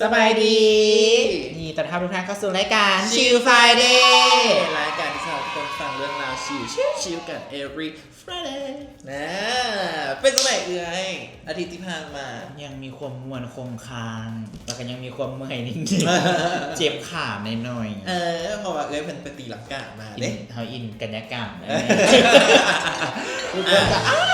ສະບາຍດີ ຍິນດີຕ້ອນຮັບທຸກທ່ານເຂົ້າສູ່ລາຍການ Chill Friday ລາຍການທີ່ຈະພາທຸກຄົນຟັງເລື່ອງລາວຊິວໆ ຊິວກັນ every Friday ນະ. ເປັນຈັ່ງໃດເອື້ອຍ ອາທິດທີ່ຜ່ານມາ? ຍັງມີຄວາມມ່ວນຄົງຄ້າງ ແລ້ວກໍຍັງມີຄວາມເມື່ອຍນິດໆ ເຈັບຂາໜ້ອຍໆ. ເອີ ເພາະວ່າເອື້ອຍເພິ່ນໄປຕີລັງກາມາເດ້ ເຮົາອິນກັນຍາກຳ ທຸກຄົນກໍ ອ່າ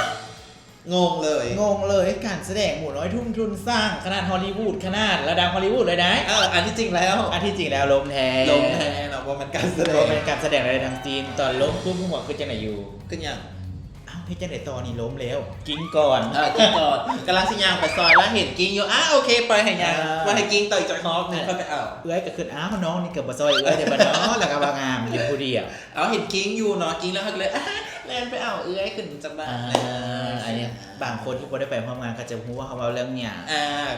ງົງເລີຍ ງົງເລີຍ ການສະແດງໝູນ້ອຍທຸ່ມທຶນສ້າງ ຂະໜາດຮອລລີວູດ ຂະໜາດລະດັບຮອລລີວູດເລີຍໄດ໋. ເອີ ອັນທີ່ຈິງແລ້ວ ອັນທີ່ຈິງແລ້ວລົ້ມແທ້ ລົ້ມແທ້ເນາະ ບໍ່ແມ່ນການສະແດງ ບໍ່ແມ່ນການສະແດງໃດໆທັງສິ້ນ. ຕອນລົ້ມປຸບ ຮູ້ວ່າຄິດຈັ່ງໃດຢູ່? ຄິດຫຍັງ? ອ້າວ ເຮັດຈັ່ງໃດຕໍ່ນີ້? ລົ້ມແລ້ວ ກິ້ງກ່ອນ ເອີ ກິ້ງກ່ອນ ກຳລັງຊິຍ່າງໄປຊອຍ ແລ້ວເຫັນກິ້ງຢູ່ ອ້າ ໂອເຄ ປ່ອຍໃຫ້ຍ່າງ ເອີ ປ່ອຍໃຫ້ກິ້ງຕໍ່ອີກຈັກຮອບໜຶ່ງ ເອີ ຄ່ອຍໄປເອົາ. ເອື້ອຍກໍຄິດ ອ້າວ ນ້ອງນີ້ກໍບໍ່ຊ່ອຍເອື້ອຍເດ້ບັດເນາະ ແລ້ວກໍວ່າງາມຢູ່ຜູ້ດຽວ. ເອົາ ເຫັນກິ້ງຢູ່ເນາະ ກິ້ງແລ້ວເຮົາກໍເລີຍ ອ່າ ແລ່ນໄປເອົາເອື້ອຍຂຶ້ນຈາກບ້ານ. ອ່າ ອັນນີ້ບາງຄົນທີ່ບໍ່ໄດ້ໄປຮ່ວມງານ ເຂົາຈະບໍ່ຮູ້ວ່າເຮົາເວົ້າເລື່ອງຫຍັງ. ອ່າ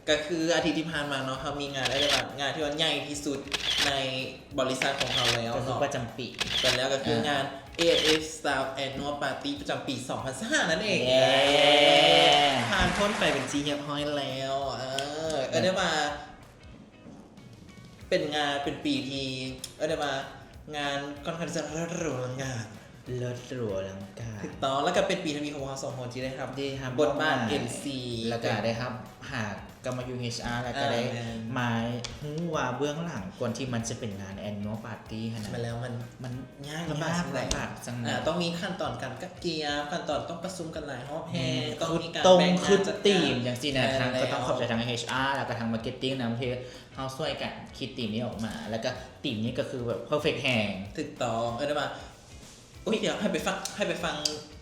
ກະ ກະຄືອາທິດທີ່ຜ່ານມາເນາະ ເຮົາມີງານ ເອີ້ນວ່າງານທີ່ວ່າໃຫຍ່ທີ່ສຸດໃນບໍລິສັດຂອງເຮົາແລ້ວເນາະ ກະຄືປະຈຳປີ ແມ່ນແລ້ວ ກະຄື ອ່າ ງານ ເອເອສ Staff Annual Party ປະຈຳປີສອງພັນຊາວຫ້ານັ້ນເອງ. ເຢ້ ເອີ ຜ່ານພົ້ນໄປເປັນທີ່ຮຽບຮ້ອຍແລ້ວ. ເອີ ເອີ້ນໄດ້ວ່າ ເປັນງານ ເປັນປີທີ່ ເອີ້ນໄດ້ວ່າ ງານຂ້ອນຂ້າງທີ່ຈະເລີດຫຼູອະລັງການ ເລີດຫຼູອະລັງການ ຖືກຕ້ອງ ແລ້ວກໍເປັນປີທຳອິດຂອງພວກເຮົາສອງຄົນທີ່ໄດ້ຮັບ ໄດ້ຮັບ ບົດບາດ ເອັມຊີ ແລ້ວກໍໄດ້ຮັບ ຫາກຳມາຢູ່ ເອັດເອັດ ແລ້ວກໍໄດ້ ອ່າ ແມ່ນ ມາຮູ້ວ່າເບື້ອງຫຼັງກ່ອນທີ່ມັນຈະເປັນງານ Annual Party ຫັ້ນນະ ແມ່ນແລ້ວ ມັນ ມັນຍາກລຳບາກ ຍາກລຳບາກຈັ່ງໃດ ອ່າ ຕ້ອງມີຂັ້ນຕອນການກະກຽມ ຂັ້ນຕອນຕ້ອງປະຊຸມກັນຫຼາຍຮອບແຮງ ແມ່ນ ຕ້ອງມີການແບ່ງງານຈັດການ ຄືຕົງ ຄືທີມຈັ່ງຊີ້ນະ ແມ່ນແລ້ວ ທາງ ກໍຕ້ອງຂອບໃຈທາງ ເອັດເອັດ ແລ້ວກໍທາງ Marketing ນຳທີ່ ເຮົາຊ່ວຍກັນຄິດທີມນີ້ອອກມາ ແລ້ວກໍທີມນີ້ກໍຄືແບບເພີເຟັກແຮງ. ຖືກຕ້ອງ ເອີ້ນໄດ້ວ່າ ໂອ້ຍ ດຽວໃຫ້ໄປຟັງ ໃຫ້ໄປຟັງ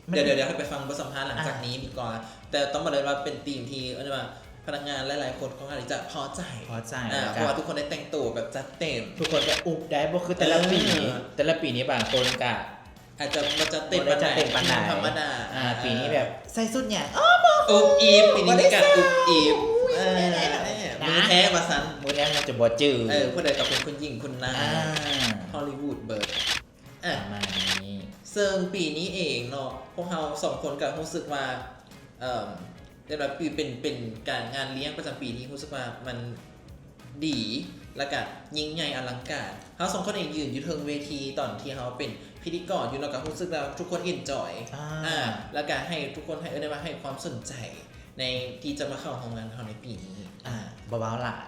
ມັນ ດຽວ ດຽວໃຫ້ໄປຟັງບົດສຳພາດຫຼັງຈາກ ອ່າ ນີ້ດີກວ່າ ແຕ່ຕ້ອງບອກເລີຍວ່າເປັນທີມທີ່ ເອີ້ນໄດ້ວ່າພະນັກງານຫຼາຍໆຄົນຄ່ອນຂ້າງທີ່ຈະພໍໃຈ ພໍໃຈ ອ່າ ແລ້ວກໍ ເພາະວ່າທຸກຄົນໄດ້ແຕ່ງໂຕແບບຈັດເຕັມ ທຸກຄົນກໍອຸບໄດ້ ບໍ່ຄືແຕ່ລະປີ ເອີ ແຕ່ລະປີນີ້ບາງຄົນກໍ ອາດຈະບໍ່ຈັດເຕັມປານໃດ ບໍ່ໄດ້ຈັດເຕັມປານໃດ ທຳມະດາ ອ່າ ອ່າ ປີນີ້ແບບໃສ່ຊຸດຫຍັງ ອໍ ບໍ່ຮູ້ ອຸບອິບ ປີນີ້ມີການອຸບອິບ ບໍ່ໄດ້ໃສ່ ເອີ ແນ່ໆ ແນ່ໆ ນະ ມືແທ້ວ່າຊັ້ນ ມືແທ້ມັນຈະບໍ່ຈື່ ເອີ ຜູ້ໃດກໍເປັນຄຸນຍິງຄຸນນາຍ ອ່າ ຮອລລີວູດເບີດ ອ່າ ປະມານນີ້ ເຊິ່ງປີນີ້ເອງເນາະ ພວກເຮົາສອງຄົນກໍຮູ້ສຶກວ່າ ເອີ ແຕ່ລະປີເປັນ ເປັນການງານລ້ຽງປະຈຳປີທີ່ຮູ້ສຶກວ່າມັນ ດີ ແລ້ວກະຍິ່ງໃຫຍ່ອະລັງການ. ເຮົາສອງຄົນເອງຢືນຢູ່ເທິງເວທີຕອນທີ່ເຮົາເປັນພິທີກອນຢູ່ເນາະ ກະຮູ້ສຶກວ່າທຸກຄົນເອັນຈອຍ ອ່າ ອ່າ ແລ້ວກະໃຫ້ທຸກຄົນ ໃຫ້ ເອີ້ນໄດ້ວ່າໃຫ້ຄວາມສົນໃຈໃນທີ່ຈະມາເຂົ້າຮ່ວມງານເຮົາໃນປີນີ້. ອ່າ ອ່າ ບໍ່ເວົ້າຫຼາຍ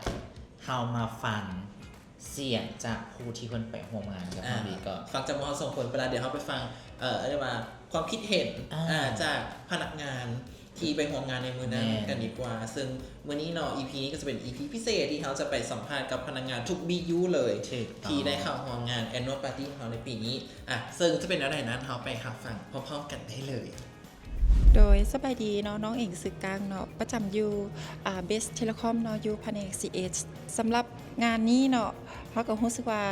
ເຮົາມາຟັງສຽງຈາກຜູ້ທີ່ເພິ່ນໄປຮ່ວມງານກັບເຮົາດີກວ່າ ອ່າ ຟັງຈາກໝູ່ເຮົາສອງຄົນໄປລະ ດຽວເຮົາໄປຟັງ ເອີ້ນໄດ້ວ່າຄວາມຄິດເຫັນ ອ່າ ອ່າ ຈາກພະນັກງານ ທີ່ໄປຮ່ວມງານໃນມື້ນັ້ນ ແມ່ນ ກັນດີກວ່າ. ເຊິ່ງມື້ນີ້ເນາະ ອີພີນີ້ກໍຈະເປັນອີພີພິເສດທີ່ເຮົາຈະໄປສຳພາດກັບພະນັກງານທຸກບີຢູເລີຍ ຖືກຕ້ອງ ທີ່ໄດ້ເຂົ້າຮ່ວມງານ Annual Party ຂອງເຮົາໃນປີນີ້. ອ່ະ ເຊິ່ງຈະເປັນແນວໃດນັ້ນ ເຮົາໄປຮັບຟັງພ້ອມໆກັນໄດ້ເລີຍ. ໂດຍ ສະບາຍດີເນາະ ນ້ອງເອງຊື່ກ້າງເນາະ ປະຈຳຢູ່ ອ່າ Best Telecom ເນາະ ຢູ່ພະແນກ ຊີເອັດ. ສຳລັບງານນີ້ເນາະ ເຮົາກໍຮູ້ສຶກວ່າ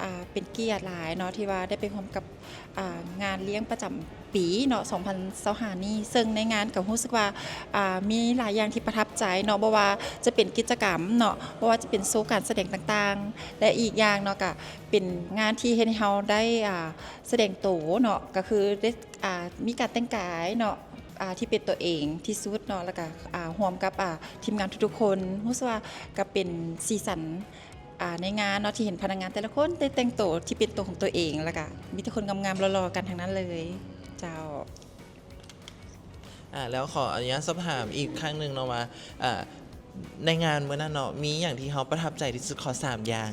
ອ່າ ເປັນກຽດຫຼາຍເນາະ ທີ່ວ່າໄດ້ໄປຮ່ວມກັບ ອ່າ ງານລ້ຽງປະຈຳປີເນາະ ສອງພັນຊາວຫ້ານີ້ ເຊິ່ງໃນງານກໍຮູ້ສຶກວ່າ ອ່າ ມີຫຼາຍຢ່າງທີ່ປະທັບໃຈເນາະ ບໍ່ວ່າຈະເປັນກິດຈະກຳເນາະ ບໍ່ວ່າຈະເປັນໂຊການສະແດງຕ່າງໆ ແລະ ອີກຢ່າງເນາະ ກະເປັນງານທີ່ເຮັດໃຫ້ເຮົາໄດ້ ອ່າ ສະແດງໂຕເນາະ ກະຄືໄດ້ ອ່າ ມີການແຕ່ງກາຍເນາະ ອ່າ ທີ່ເປັນຕົວເອງທີ່ສຸດເນາະ ແລ້ວກະ ອ່າ ຮ່ວມກັບ ອ່າ ທີມງານທຸກໆຄົນ ຮູ້ສຶກວ່າກະເປັນສີສັນ ອ່າ ໃນງານເນາະ ທີ່ເຫັນພະນັກງານແຕ່ລະຄົນໄດ້ແຕ່ງໂຕທີ່ເປັນຕົວຂອງຕົວເອງ ແລ້ວກະມີແຕ່ຄົນງາມໆຫຼໍ່ໆກັນທັງນັ້ນເລີຍເຈົ້າ. ອ່າ ແລ້ວຂໍອະນຸຍາດສອບຖາມອີກຄັ້ງໜຶ່ງເນາະວ່າ ອ່າ ໃນງານມື້ນັ້ນເນາະ ມີຫຍັງທີ່ເຮົາປະທັບໃຈທີ່ສຸດ? ຂໍສາມຢ່າງ.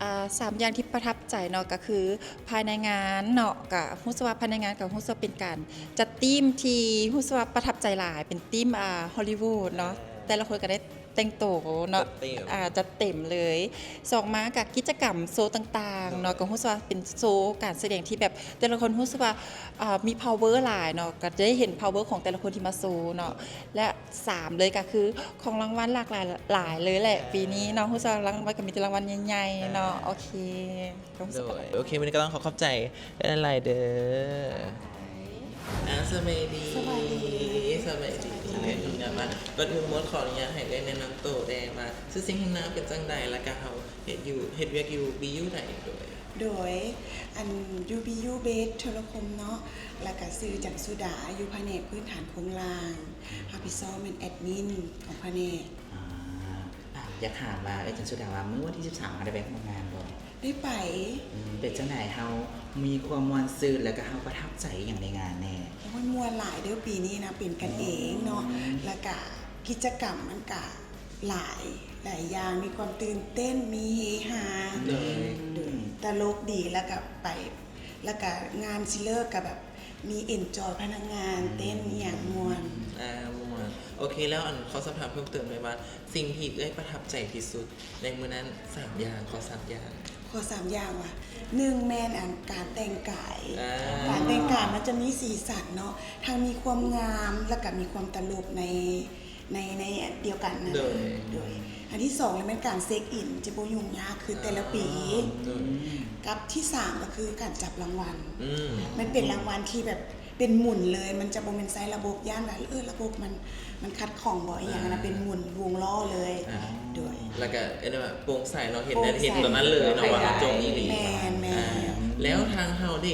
ອ່າ ສາມຢ່າງທີ່ປະທັບໃຈເນາະ ກະຄືພາຍໃນງານເນາະ ກະຮູ້ສຶກວ່າພາຍໃນງານກະຮູ້ສຶກວ່າເປັນການຈັດທີມທີ່ຮູ້ສຶກວ່າປະທັບໃຈຫຼາຍ ເປັນທີມ ອ່າ ຮອລລີວູດເນາະ ແຕ່ລະຄົນກະໄດ້ ແຕ່ງໂຕເນາະ ຈັດເຕັມ ອ່າ ຈັດເຕັມເລີຍ. ສອງມາກະກິດຈະກຳໂຊຕ່າງໆເນາະ ໂດຍ ກະຮູ້ສຶກວ່າເປັນໂຊການສະແດງທີ່ແບບແຕ່ລະຄົນຮູ້ສຶກວ່າ ອ່າ ມີພາວເວີຫຼາຍເນາະ ກະຈະໄດ້ເຫັນພາວເວີຂອງແຕ່ລະຄົນທີ່ມາໂຊເນາະ ໂດຍ ແລະ ສາມເລີຍກະຄືຂອງລາງວັນຫຼາກຫຼາຍຫຼາຍເລີຍແຫຼະ ໂດຍ ປີນີ້ເນາະ ຮູ້ສຶກວ່າລາງວັນກະມີແຕ່ລາງວັນໃຫຍ່ໆເນາະ ໂດຍ ໂອເຄ ໂດຍ ໂອເຄ ມື້ນີ້ກະຕ້ອງຂໍຂອບໃຈຫຼາຍໆເດີ. ອ່າ ສະບາຍດີ ສະບາຍດີ ສະບາຍດີ ສະບາຍດີ ເອື້ອຍ ເອື້ອຍ ມາ ກ່ອນອື່ນໝົດຂໍອະນຸຍາດໃຫ້ເອື້ອຍແນະນຳໂຕແດ່ວ່າຊື່ຈິງນາມເປັນຈັ່ງໃດ ແລ້ວກະເຮົາເຮັດຢູ່ ເຮັດວຽກຢູ່ບີຢູໃດ? ໂດຍ ໂດຍ ອັນ ຢູ່ບີຢູເບສເທເລຄອມເນາະ ແລ້ວກະຊື່ຈັນສຸດາ ຢູ່ພະແນກພື້ນຖານໂຄງລ່າງ ຮັບຜິດຊອບແມ່ນແອດມິນຂອງພະແນກ. ອ່າ ອ່າ ຢາກຖາມວ່າ ເອີ ຈັນສຸດາວ່າ ມື້ວັນທີສິບສາມ ເຮົາໄດ້ໄປຮ່ວມງານບໍ່? ໄດ້ໄປ. ອືມ ເປັນຈັ່ງໃດ? ເຮົາມີຄວາມມ່ວນຊື່ນ ແລ້ວກໍເຮົາປະທັບໃຈອີ່ຫຍັງໃນງານແດ່? ໂອ້ຍ ມ່ວນຫຼາຍເດີ້ ປີນີ້ນະ ເປັນກັນເອງເນາະ ອືມ ແລ້ວກະກິດຈະກຳມັນກະຫຼາຍ ຫຼາຍຢ່າງ ມີຄວາມຕື່ນເຕັ້ນ ມີເຮຮາ ໂດຍ ໂດຍ ຕະຫຼົກດີ ແລ້ວກະໄປ ແລ້ວກະງານຊິເລີກກະແບບ ມີເອັນຈອຍພະນັກງານ ອືມ ເຕັ້ນອີ່ຫຍັງ ມ່ວນ. ອ່າ ມ່ວນ. ໂອເຄ ແລ້ວອັນ ຂໍສອບຖາມເພີ່ມເຕີມໄດ້ວ່າ ສິ່ງທີ່ເອື້ອຍປະທັບໃຈທີ່ສຸດໃນມື້ນັ້ນ ສາມຢ່າງ ຂໍສາມຢ່າງ. ຂໍສາມຢ່າງວ່າ ໜຶ່ງ ແມ່ນອັນ ການແຕ່ງກາຍ ອ່າ ການແຕ່ງກາຍມັນຈະມີສີສັນເນາະ ທັງມີຄວາມງາມ ແລ້ວກະມີຄວາມຕະຫຼົກໃນ ໃນ ໃນອັນດຽວກັນນະ ໂດຍ ໂດຍ ອັນທີສອງລະແມ່ນການເຊັກອິນ ຈະບໍ່ຫຍຸ້ງຍາກຄືແຕ່ລະປີ ອ່າ ໂດຍ ກັບທີສາມກະຄືການຈັບລາງວັນ ອືມ ມັນເປັນລາງວັນທີ່ແບບເປັນໝຸນເລີຍ ມັນຈະບໍ່ແມ່ນໃຊ້ລະບົບ ຢ້ານວ່າ ເອີ ລະບົບມັນ ມັນຂັດຂ້ອງບໍ່ ອີ່ຫຍັງຫັ້ນນະ ອ່າ ເປັນໝຸນວົງລໍ້ເລີຍ ອ່າ ໂດຍ ແລ້ວກະ ເອີ້ນວ່າໂປ່ງໃສເນາະ ເຫັນ ໂປ່ງໃສ ເຫັນຕົວນັ້ນເລີຍເນາະ ໂອເຄ ວ່າເຮົາຈົບອີ່ຫຼີ ແມ່ນ ແມ່ນ ອ່າ ແລ້ວທາງເຮົາເດ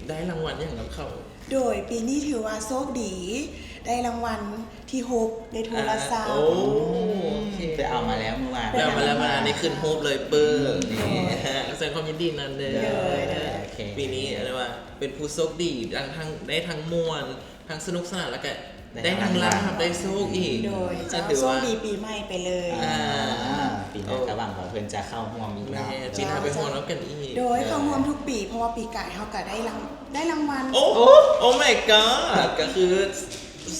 ໄດ້ລາງວັນຫຍັງນຳເຂົາ? ໂດຍ ປີນີ້ຖືວ່າໂຊກດີ ໄດ້ລາງວັນທີຫົກ ໄດ້ໂທລະສັບ ອ່າ ໂອ້ ໂອເຄ ໄປເອົາມາແລ້ວມື້ວານ ໄປເອົາມາແລ້ວ ມື້ວານນີ້ຂຶ້ນຮູບເລີຍ ປຶ້ງ ນີ້ ແສດງຄວາມຍິນດີນຳເດີ ໂດຍ ໂດຍ ໂອເຄ ປີນີ້ເອີ້ນວ່າເປັນຜູ້ໂຊກດີ ທັງ ທັງ ໄດ້ທັງມ່ວນ ທັງສະໜຸກສະໜານ ແລ້ວກະໄດ້ທັງລາບ ໄດ້ທັງລາບ ໄດ້ໂຊກອີກ ໂດຍ ກໍຖືວ່າໂຊກດີປີໃໝ່ໄປເລີຍ ອ່າ ອ່າ ປີໜ້າກໍຫວັງວ່າເພິ່ນຈະເຂົ້າຮ່ວມອີກເນາະ ແມ່ນ ປີໜ້າໄປຮ່ວມນຳກັນອີກ ໂດຍ ເຂົ້າຮ່ວມທຸກປີ ເພາະວ່າປີກາຍເຮົາກໍໄດ້ລາງ ໄດ້ລາງວັນ ໂອ້ ໂອ້ Oh my god ກໍຄື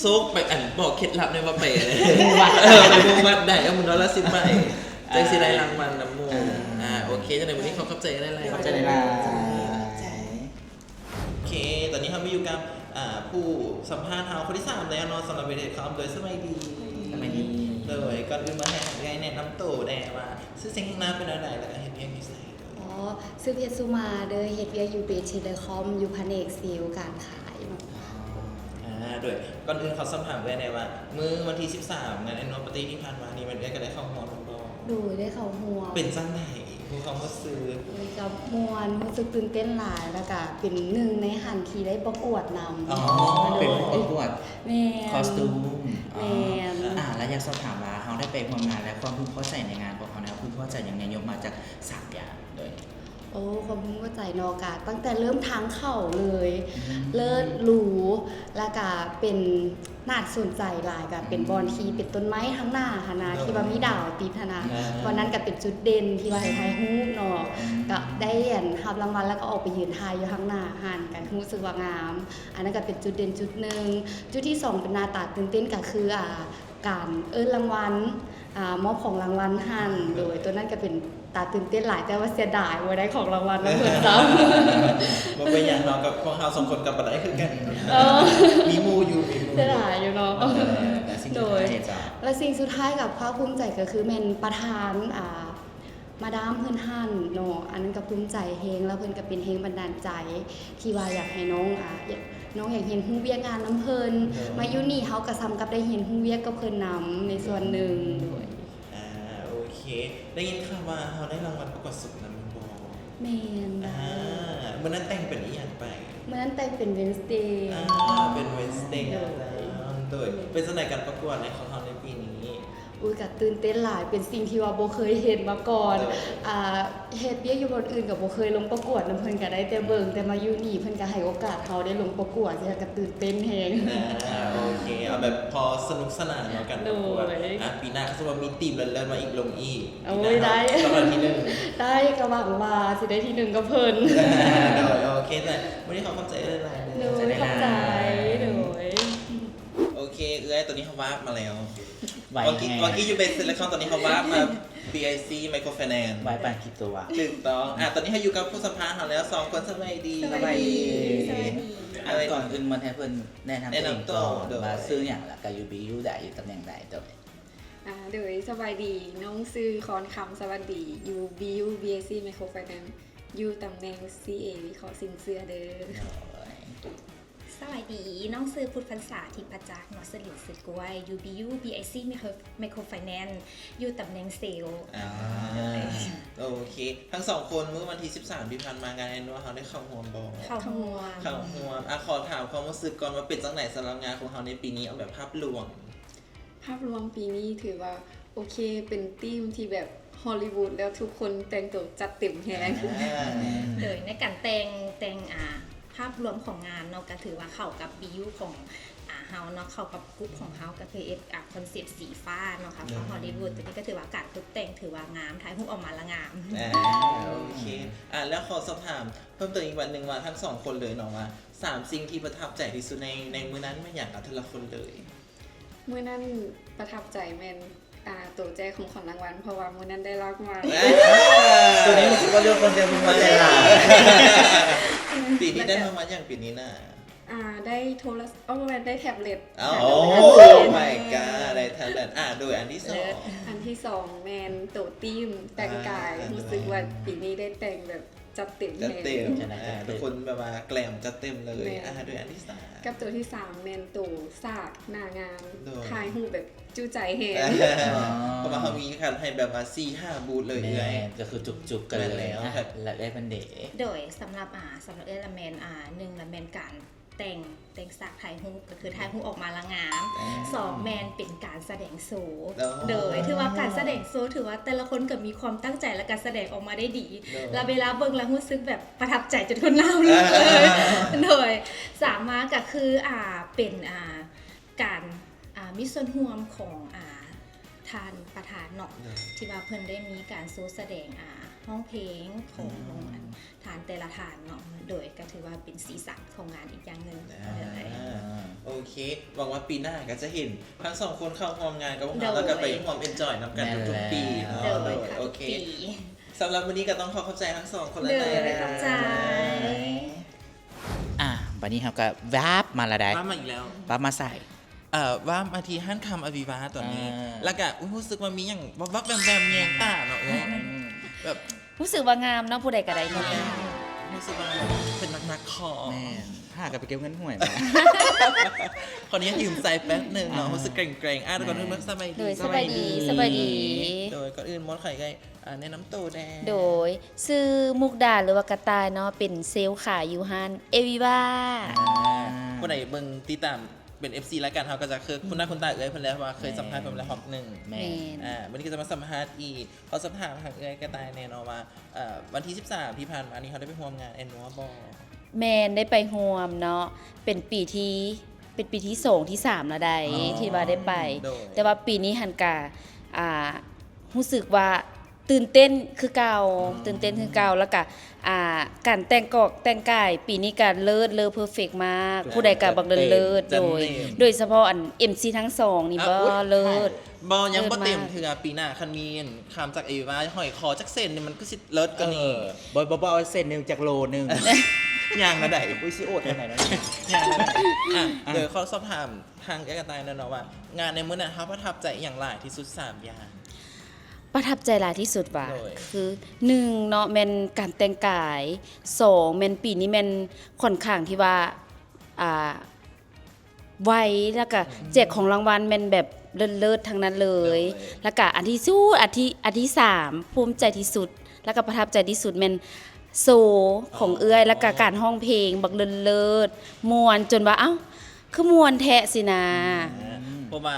ໂຊກໄປ ອັນ ບອກເຄັດລັບແດ່ວ່າໄປ ເອີ ໄປໝູ່ວັດໃດ ເອົາໝູ່ວັດລະສິບໃບ ຈັ່ງຊິໄດ້ລາງວັນນຳໝູ່ ອ່າ ອ່າ ໂອເຄ ຈັ່ງໃດມື້ນີ້ຂໍຂອບໃຈຫຼາຍໆ ຂອບໃຈຫຼາຍໆ ຂອບໃຈ ຂອບໃຈ. ໂອເຄ ຕອນນີ້ເຮົາມາຢູ່ກັບ ອ່າ ຜູ້ສຳພາດເຮົາຄົນທີສາມແລ້ວເນາະ ສຳລັບເວທີຄອມ ໂດຍ ສະບາຍດີ ສະບາຍດີ ໂດຍ ກ່ອນອື່ນມາໃຫ້ເອື້ອຍແນະນຳໂຕແດ່ວ່າ ຊື່ ເຊິ່ງ ນາມເປັນແນວໃດ ແລ້ວກະເຮັດວຽກຢູ່ໃສ? ອໍ ຊື່ ເພັດສຸມາ ເດີ ເຮັດວຽກຢູ່ເບເທເລຄອມ ຢູ່ພະແນກເຊວການຂາຍເນາະ ອ່າ ໂດຍ ກ່ອນອື່ນຂໍສອບຖາມເອື້ອຍແນະວ່າ ມື້ວັນທີສິບສາມ ງານແອນນວລປາຕີ້ທີ່ຜ່ານມານີ້ ແມ່ນເອື້ອຍກໍໄດ້ເຂົ້າຮ່ວມແມ່ນບໍ່? ໂດຍ ໄດ້ເຂົ້າຮ່ວມ ເປັນຈັ່ງໃດ? ມີຄວາມຮູ້ສຶກ ໂອ້ຍ ກໍມ່ວນ ຮູ້ສຶກຕື່ນເຕັ້ນຫຼາຍ ແລ້ວກະເປັນໜຶ່ງໃນຫັ້ນທີ່ໄດ້ປະກວດນຳ ອໍ ເປັນຜູ້ປະກວດ ແມ່ນ ຄອສຕູມ ແມ່ນ ອ່າ ແລ້ວຢາກສອບຖາມວ່າ ເຮົາໄດ້ໄປຮ່ວມງານແລ້ວ ຄວາມເພິ່ງພໍໃຈໃນງານຂອງເຮົາ ເຮົາເພິ່ງພໍໃຈຫຍັງແດ່? ຍົກມາຈັກສາມຢ່າງເລີຍ. ໂອ້ ຄວາມເພິ່ງພໍໃຈເນາະ ກະຕັ້ງແຕ່ເລີ່ມທາງເຂົ້າເລີຍ ອືມ ເລີດຫຼູ ແລ້ວກະເປັນ ໜ້າສົນໃຈຫຼາຍ ກະເປັນ ອືມ ບ່ອນທີ່ເປັນຕົ້ນໄມ້ທາງໜ້າຫັ້ນນະ ໂດຍ ທີ່ວ່າມີດາວຕິດຫັ້ນນະ ອ່າ ບ່ອນນັ້ນກະເປັນຈຸດເດັ່ນທີ່ວ່າໃຫ້ຖ່າຍຮູບເນາະ ອືມ ກະໄດ້ອັນ ຮັບລາງວັນ ແລ້ວກະອອກໄປຢືນຖ່າຍຢູ່ທາງໜ້າຫັ້ນ ກະຮູ້ສຶກວ່າງາມ ອັນນັ້ນກະເປັນຈຸດເດັ່ນຈຸດໜຶ່ງ ຈຸດທີສອງເປັນໜ້າຕາຕື່ນເຕັ້ນ ກະຄື ອ່າ ການເອີ້ນລາງວັນ ອ່າ ມອບຂອງລາງວັນຫັ້ນ ໂດຍ ໂຕນັ້ນກະເປັນ ຕາຕື່ນເຕັ້ນຫຼາຍ ແຕ່ວ່າເສຍດາຍບໍ່ໄດ້ຂອງລາງວັນນຳເພິ່ນຊ້ຳ. ບໍ່ເປັນຫຍັງເນາະ ກັບພວກເຮົາສອງຄົນກໍບໍ່ໄດ້ຄືກັນ ເອີ ມີໝູ່ຢູ່ ມີໝູ່ ເສຍດາຍຢູ່ເນາະ ເອີ ແລະສິ່ງສຸດທ້າຍເຈົ້າ ໂດຍ ແລະສິ່ງສຸດທ້າຍກັບພາກພູມໃຈກໍຄືແມ່ນປະທານ ອ່າ ມາດາມເພິ່ນຫັ້ນເນາະ ອັນນັ້ນກໍພູມໃຈແຮງ ແລ້ວເພິ່ນກໍເປັນແຮງບັນດານໃຈ ທີ່ວ່າຢາກໃຫ້ນ້ອງ ອ່າ ນ້ອງຢາກຮຽນຮູ້ວຽກງານນຳເພິ່ນ ໂດຍ ມາຢູ່ນີ້ເຮົາກໍສ່ຳກັບໄດ້ຮຽນຮູ້ວຽກກັບເພິ່ນນຳໃນສ່ວນໜຶ່ງ ໂດຍ ອ່າ ໂອເຄ ໄດ້ຍິນຂ່າວວ່າເຮົາໄດ້ລາງວັນປະກວດສຸກນຳແມ່ນບໍ່? ແມ່ນ ອ່າ ມື້ນັ້ນແຕ່ງເປັນອີ່ຫຍັງໄປ? ມື້ນັ້ນແຕ່ງເປັນ Wednesday ອ່າ ເປັນ Wednesday ໂດຍ ໂດຍ ເປັນຈັ່ງໃດການປະກວດໃນຂອງເຮົາໃນປີນີ້? ອຸ້ຍ ກະຕື່ນເຕັ້ນຫຼາຍ ເປັນສິ່ງທີ່ວ່າບໍ່ເຄີຍເຮັດມາກ່ອນ ໂດຍ ອ່າ ເຮັດວຽກຢູ່ບ່ອນອື່ນກໍບໍ່ເຄີຍລົງປະກວດນຳເພິ່ນ ກໍໄດ້ແຕ່ເບິ່ງ ແຕ່ມາຢູ່ນີ້ເພິ່ນກໍໃຫ້ໂອກາດເຮົາໄດ້ລົງປະກວດ ເຮົາກໍຕື່ນເຕັ້ນແຮງ ອ່າ ໂອເຄ ເອົາແບບພໍສະໜຸກສະໜານເນາະ ການປະກວດ ໂດຍ ອ່າ ປີໜ້າຄັນສົມມຸດວ່າມີທີມເລີດໆມາອີກ ລົງອີກ ໂອ້ຍ ປີໜ້າ ໄດ້ ຕ້ອງໄດ້ທີໜຶ່ງ ໄດ້ ກໍຫວັງວ່າຊິໄດ້ທີໜຶ່ງກັບເພິ່ນ ໂດຍ ໂອເຄ ແຕ່ມື້ນີ້ຂໍຂອບໃຈຫຼາຍໆເດີ ໂດຍ ຂອບໃຈ ໂດຍ ໂອເຄ ເອື້ອຍ ຕອນນີ້ເຮົາວາບມາແລ້ວ ໄວແຮງ ເມື່ອກີ້ຢູ່ເບເທເລຄອມ ຕອນນີ້ເຮົາວາບມາ ບີໄອຊີ Microfinance ໄວປານຂີ້ຕົວະ ຖືກຕ້ອງ ອ່າ ຕອນນີ້ເຮົາຢູ່ກັບຜູ້ສຳພາດເຮົາແລ້ວສອງຄົນ ສະບາຍດີ ສະບາຍດີ ສະບາຍດີ ອ່າ ກ່ອນອື່ນມາໃຫ້ເພິ່ນແນະນຳຕົວເອງກ່ອນ ແນະນຳໂຕ ໂດຍ ວ່າຊື່ຫຍັງ ແລ້ວກໍຢູ່ບີຢູໃດ ຢູ່ຕຳແໜ່ງໃດ ໂດຍ ອ່າ ໂດຍ ສະບາຍດີ ນ້ອງຊື່ ຄອນຄຳ ສະຫວັດດີ ຢູ່ ບີຢູ ບີໄອຊີ Microfinance ຢູ່ຕຳແໜ່ງ ຊີເອ ວິເຄາະສິນເຊື່ອເດີ ໂດຍ ສະບາຍດີ ນ້ອງຊື່ ພຸດພັນສາ ທິບພະຈັກ ເນາະ ຊື່ຫຼິ້ນຊື່ກ້ວຍ ຢູ່ ບີຢູ ບີໄອຊີ Micro Microfinance ຢູ່ຕຳແໜ່ງເຊວ ອ່າ ໂອເຄ ທັງສອງຄົນ ມື້ວັນທີສິບສາມທີ່ຜ່ານມາ ງານແອນນວລເຮົາໄດ້ເຂົ້າຮ່ວມບໍ່? ເຂົ້າຮ່ວມ ເຂົ້າຮ່ວມ ອ່າ ຂໍຖາມຄວາມຮູ້ສຶກກ່ອນວ່າເປັນຈັ່ງໃດສຳລັບງານຂອງເຮົາໃນປີນີ້ ເອົາແບບພາບລວມ? ພາບລວມປີນີ້ຖືວ່າ ໂອເຄ ເປັນທີມທີ່ແບບຮອລລີວູດ ແລ້ວທຸກຄົນແຕ່ງໂຕຈັດເຕັມແຮງ. ອ່າ ໂດຍໃນການແຕ່ງ ແຕ່ງ ອ່າ ພາບລວມຂອງງານເນາະ ກໍຖືວ່າເຂົ້າກັບບິວຂອງ ອ່າ ເຮົາເນາະ ເຂົ້າກັບກຸ່ມຂອງເຮົາ ກໍຄືເຮັດ ອ່າ ຄອນເຊັບສີຟ້າເນາະ ອ່າ ຟ້າຮອລລີວູດ ຕົວນີ້ກໍຖືວ່າການຕົກແຕ່ງຖືວ່າງາມ ຖ່າຍຮູບອອກມາລະງາມ. ອ່າ ໂອເຄ ອ່າ ແລ້ວຂໍສອບຖາມເພີ່ມເຕີມອີກບາດໜຶ່ງວ່າ ທັງສອງຄົນເລີຍເນາະ ວ່າສາມສິ່ງທີ່ປະທັບໃຈທີ່ສຸດໃນ ໃນມື້ນັ້ນແມ່ນຫຍັງ ເອົາເທື່ອລະຄົນເລີຍ? ມື້ນັ້ນປະທັບໃຈແມ່ນ ອ່າ ໂຕແຈກຂອງຂວັນລາງວັນ ເພາະວ່າມື້ນັ້ນໄດ້ລາກມາ. ໂຕນີ້ຮູ້ສຶກວ່າເລືອກຄົນແຈກຂອງຂວັນຫຼາຍ. ປີນີ້ໄດ້ລາງວັນຫຍັງປີນີ້ນະ? ອ່າ ໄດ້ໂທລະ ເອີ ບໍ່ແມ່ນ ໄດ້ແທັບເລັດ. ໂອ້ ມາຍກອດ ໄດ້ແທັບເລັດ. ອ່າ ໂດຍອັນທີສອງ ເລີດ ອັນທີສອງແມ່ນໂຕທີມແຕ່ງກາຍ ອ່າ ຮູ້ສຶກວ່າປີນີ້ໄດ້ແຕ່ງແບບ ຈັດເຕັມ ຈັດເຕັມ ແຮງ ອ່າ ທຸກຄົນແບບວ່າແກລມຈັດເຕັມເລີຍ. ແມ່ນ ອ່າ ໂດຍອັນທີສາມ ກັບໂຕທີສາມແມ່ນໂຕສາກໜ້າງານ ໂດຍ ຖ່າຍຮູບແບບຈຸໃຈແຮງ. ອໍ ເພາະວ່າເຮົາມີການໃຫ້ແບບວ່າສີ່ຫ້າບູດເລີຍ. ແມ່ນ ເອື້ອຍ ກໍຄືຈຸກໆກັນເລີຍ. ແມ່ນແລ້ວ ອ່ະ ແລ້ວເອື້ອຍເພິ່ນເດ? ໂດຍ ສຳລັບ ອ່າ ສຳລັບເອື້ອຍລະແມ່ນ ອ່າ ໜຶ່ງລະແມ່ນການ ແຕ່ງ ແຕ່ງສາກຖ່າຍຮູບ ກໍຄືຖ່າຍຮູບອອກມາລະງາມ. ອ່າ ສອງແມ່ນເປັນການສະແດງໂຊ. ໂອ້ ໂດຍ ຖືວ່າການສະແດງໂຊ ຖືວ່າແຕ່ລະຄົນກໍມີຄວາມຕັ້ງໃຈ ແລະ ການສະແດງອອກມາໄດ້ດີ. ໂດຍ ລະເວລາເບິ່ງລະຮູ້ສຶກແບບປະທັບໃຈຈົນຄົນນາວລຸກເລີຍ. ອ່າ ໂດຍ ສາມມາກໍຄື ອ່າ ເປັນ ອ່າ ການ ອ່າ ມີສ່ວນຮ່ວມຂອງ ອ່າ ທ່ານປະທານເນາະ ໂດຍ ທີ່ວ່າເພິ່ນໄດ້ມີການໂຊສະແດງ ອ່າ ຮ້ອງເພງຂອງ ອືມ ຂອງອັນ ທ່ານແຕ່ລະທ່ານເນາະ ໂດຍກໍຖືວ່າເປັນສີສັນຂອງງານອີກຢ່າງໜຶ່ງ. ອ່າ ເລີຍ ໂອເຄ ຫວັງວ່າປີໜ້າກໍຈະເຫັນທັງສອງຄົນເຂົ້າຮ່ວມງານກັບພວກເຮົາ ໂດຍ ແລ້ວກໍໄປຮ່ວມເອັນຈອຍນຳກັນ ແມ່ນແລ້ວ ທຸກໆປີເນາະ. ໂດຍ ໂດຍ ໂອເຄ ທຸກໆປີ. ສຳລັບມື້ນີ້ກໍຕ້ອງຂໍຂອບໃຈທັງສອງຄົນຫຼາຍໆ. ໂດຍ ຂອບໃຈ. ອ່າ ບັດນີ້ເຮົາກໍວາບມາລະໄດ໋ ວາບມາອີກແລ້ວ ວາບມາໃສ? ເອີ ວ່າມາທີ່ຮ້ານຄຳອາວີວາຕອນນີ້ ອ່າ ແລ້ວກະ ອຸ້ຍ ຮູ້ສຶກວ່າມີຫຍັງວັບໆແວມໆແຍງຕາເນາະເອື້ອຍ ອືມ ແບບ ຮູ້ສຶກວ່າງາມເນາະ ຜູ້ໃດກໍໄດ້ງາມ ຮູ້ສຶກວ່າເປັນນັກໆຂໍ. ແມ່ນ ຫາກັນໄປເກັບເງິນຫວຍມາ. ຂໍອະນຸຍາດຢືມໃສ່ແປັບໜຶ່ງເນາະ ອ່າ ຮູ້ສຶກເກຣັງໆ. ອ່າ ກ່ອນອື່ນ ແມ່ນ ສະບາຍດີ. ໂດຍ ສະບາຍດີ ສະບາຍດີ ສະບາຍດີ. ໂດຍ ກ່ອນອື່ນ ໝົດໄຂ່ໄກ່ ອ່າ ແນະນຳໂຕແດ່. ໂດຍ ຊື່ມຸກດາ ຫຼືວ່າກະຕ່າຍເນາະ ເປັນເຊວຂາຍຢູ່ຮ້ານເອວີວາ. ອ່າ ຜູ້ໃດເບິ່ງຕິດຕາມ ເປັນເອັຟຊີລາຍການເຮົາກໍຈະຄື ອືມ ຄຸ້ນໜ້າຄຸ້ນຕາເອື້ອຍເພິ່ນແລ້ວ ເພາະວ່າເຄີຍ ແມ່ນ ສຳພາດເພິ່ນມາແລ້ວຮອບໜຶ່ງ. ແມ່ນ ອ່າ ມື້ນີ້ກໍຈະມາສຳພາດອີກ. ຂໍສອບຖາມທາງເອື້ອຍກະຕ່າຍແດ່ເນາະວ່າ ເອີ ວັນທີສິບສາມທີ່ຜ່ານມານີ້ ເຮົາໄດ້ໄປຮ່ວມງານແອນນວລບໍ່? ແມ່ນ ໄດ້ໄປຮ່ວມເນາະ ເປັນປີທີ່ ເປັນປີທີສອງທີສາມລະໄດ໋ ອໍ ທີ່ວ່າໄດ້ໄປ. ໂດຍ ແຕ່ວ່າປີນີ້ຫັ້ນກະ ອ່າ ຮູ້ສຶກວ່າ ຕື່ນເຕັ້ນຄືເກົ່າ ອືມ ຕື່ນເຕັ້ນຄືເກົ່າ ແລ້ວກະ ອ່າ ການແຕ່ງກອກແຕ່ງກາຍປີນີ້ກະເລີດເລີເພີເຟັກມາກ ໂດຍ ຜູ້ໃດກະບັກເລີດເລີດ. ໂດຍ ໂດຍສະເພາະອັນເອັມຊີທັງສອງນີ້ ອ່ະ ບໍ່ ອຸ໊ຍ ເລີດ ບໍ່ ຍັງບໍ່ເຕັມເທື່ອ. ປີໜ້າຄັນມີອັນຄຳຈາກເອວີວາຫ້ອຍຄໍຈັກເສັ້ນນີ້ ມັນຄືຊິເລີດກວ່ານີ້. ເອີ ບໍ່ ບໍ່ ບໍ່ເອົາເສັ້ນໜຶ່ງຈັກໂລໜຶ່ງ ຍ່າງແນວໃດ? ອຸ້ຍ ຊິໂອດແນວໃດເນາະ ຍ່າງແນວໃດ? ອ່ະ ອ່ະ ໂດຍຂໍສອບຖາມທາງເອື້ອຍກະຕ່າຍແດ່ເນາະວ່າ ງານໃນມື້ນັ້ນເຮົາປະທັບໃຈອີ່ຫຍັງຫຼາຍທີ່ສຸດ ສາມຢ່າງ? ປະທັບໃຈຫຼາຍທີ່ສຸດວ່າ ໂດຍ ຄື ໜຶ່ງເນາະ ແມ່ນການແຕ່ງກາຍ, ສອງ ແມ່ນປີນີ້ແມ່ນຂ້ອນຂ້າງທີ່ວ່າ ອ່າ ໄວ ແລ້ວກະ ອືມ ແຈກຂອງລາງວັນແມ່ນແບບເລີດໆທັງນັ້ນເລີຍ. ໂດຍ ແລ້ວກະອັນທີສຸດ ອັນທີ ອັນທີສາມ ພູມໃຈທີ່ສຸດ ແລ້ວກະປະທັບໃຈທີ່ສຸດແມ່ນໂຊຂອງເອື້ອຍ ອໍ ແລ້ວກະການຮ້ອງເພງບັກເລີດໆ ມ່ວນຈົນວ່າ ເອົ້າ ຄືມ່ວນແທ້ຊີ້ນາ. ອືມ ເພາະວ່າ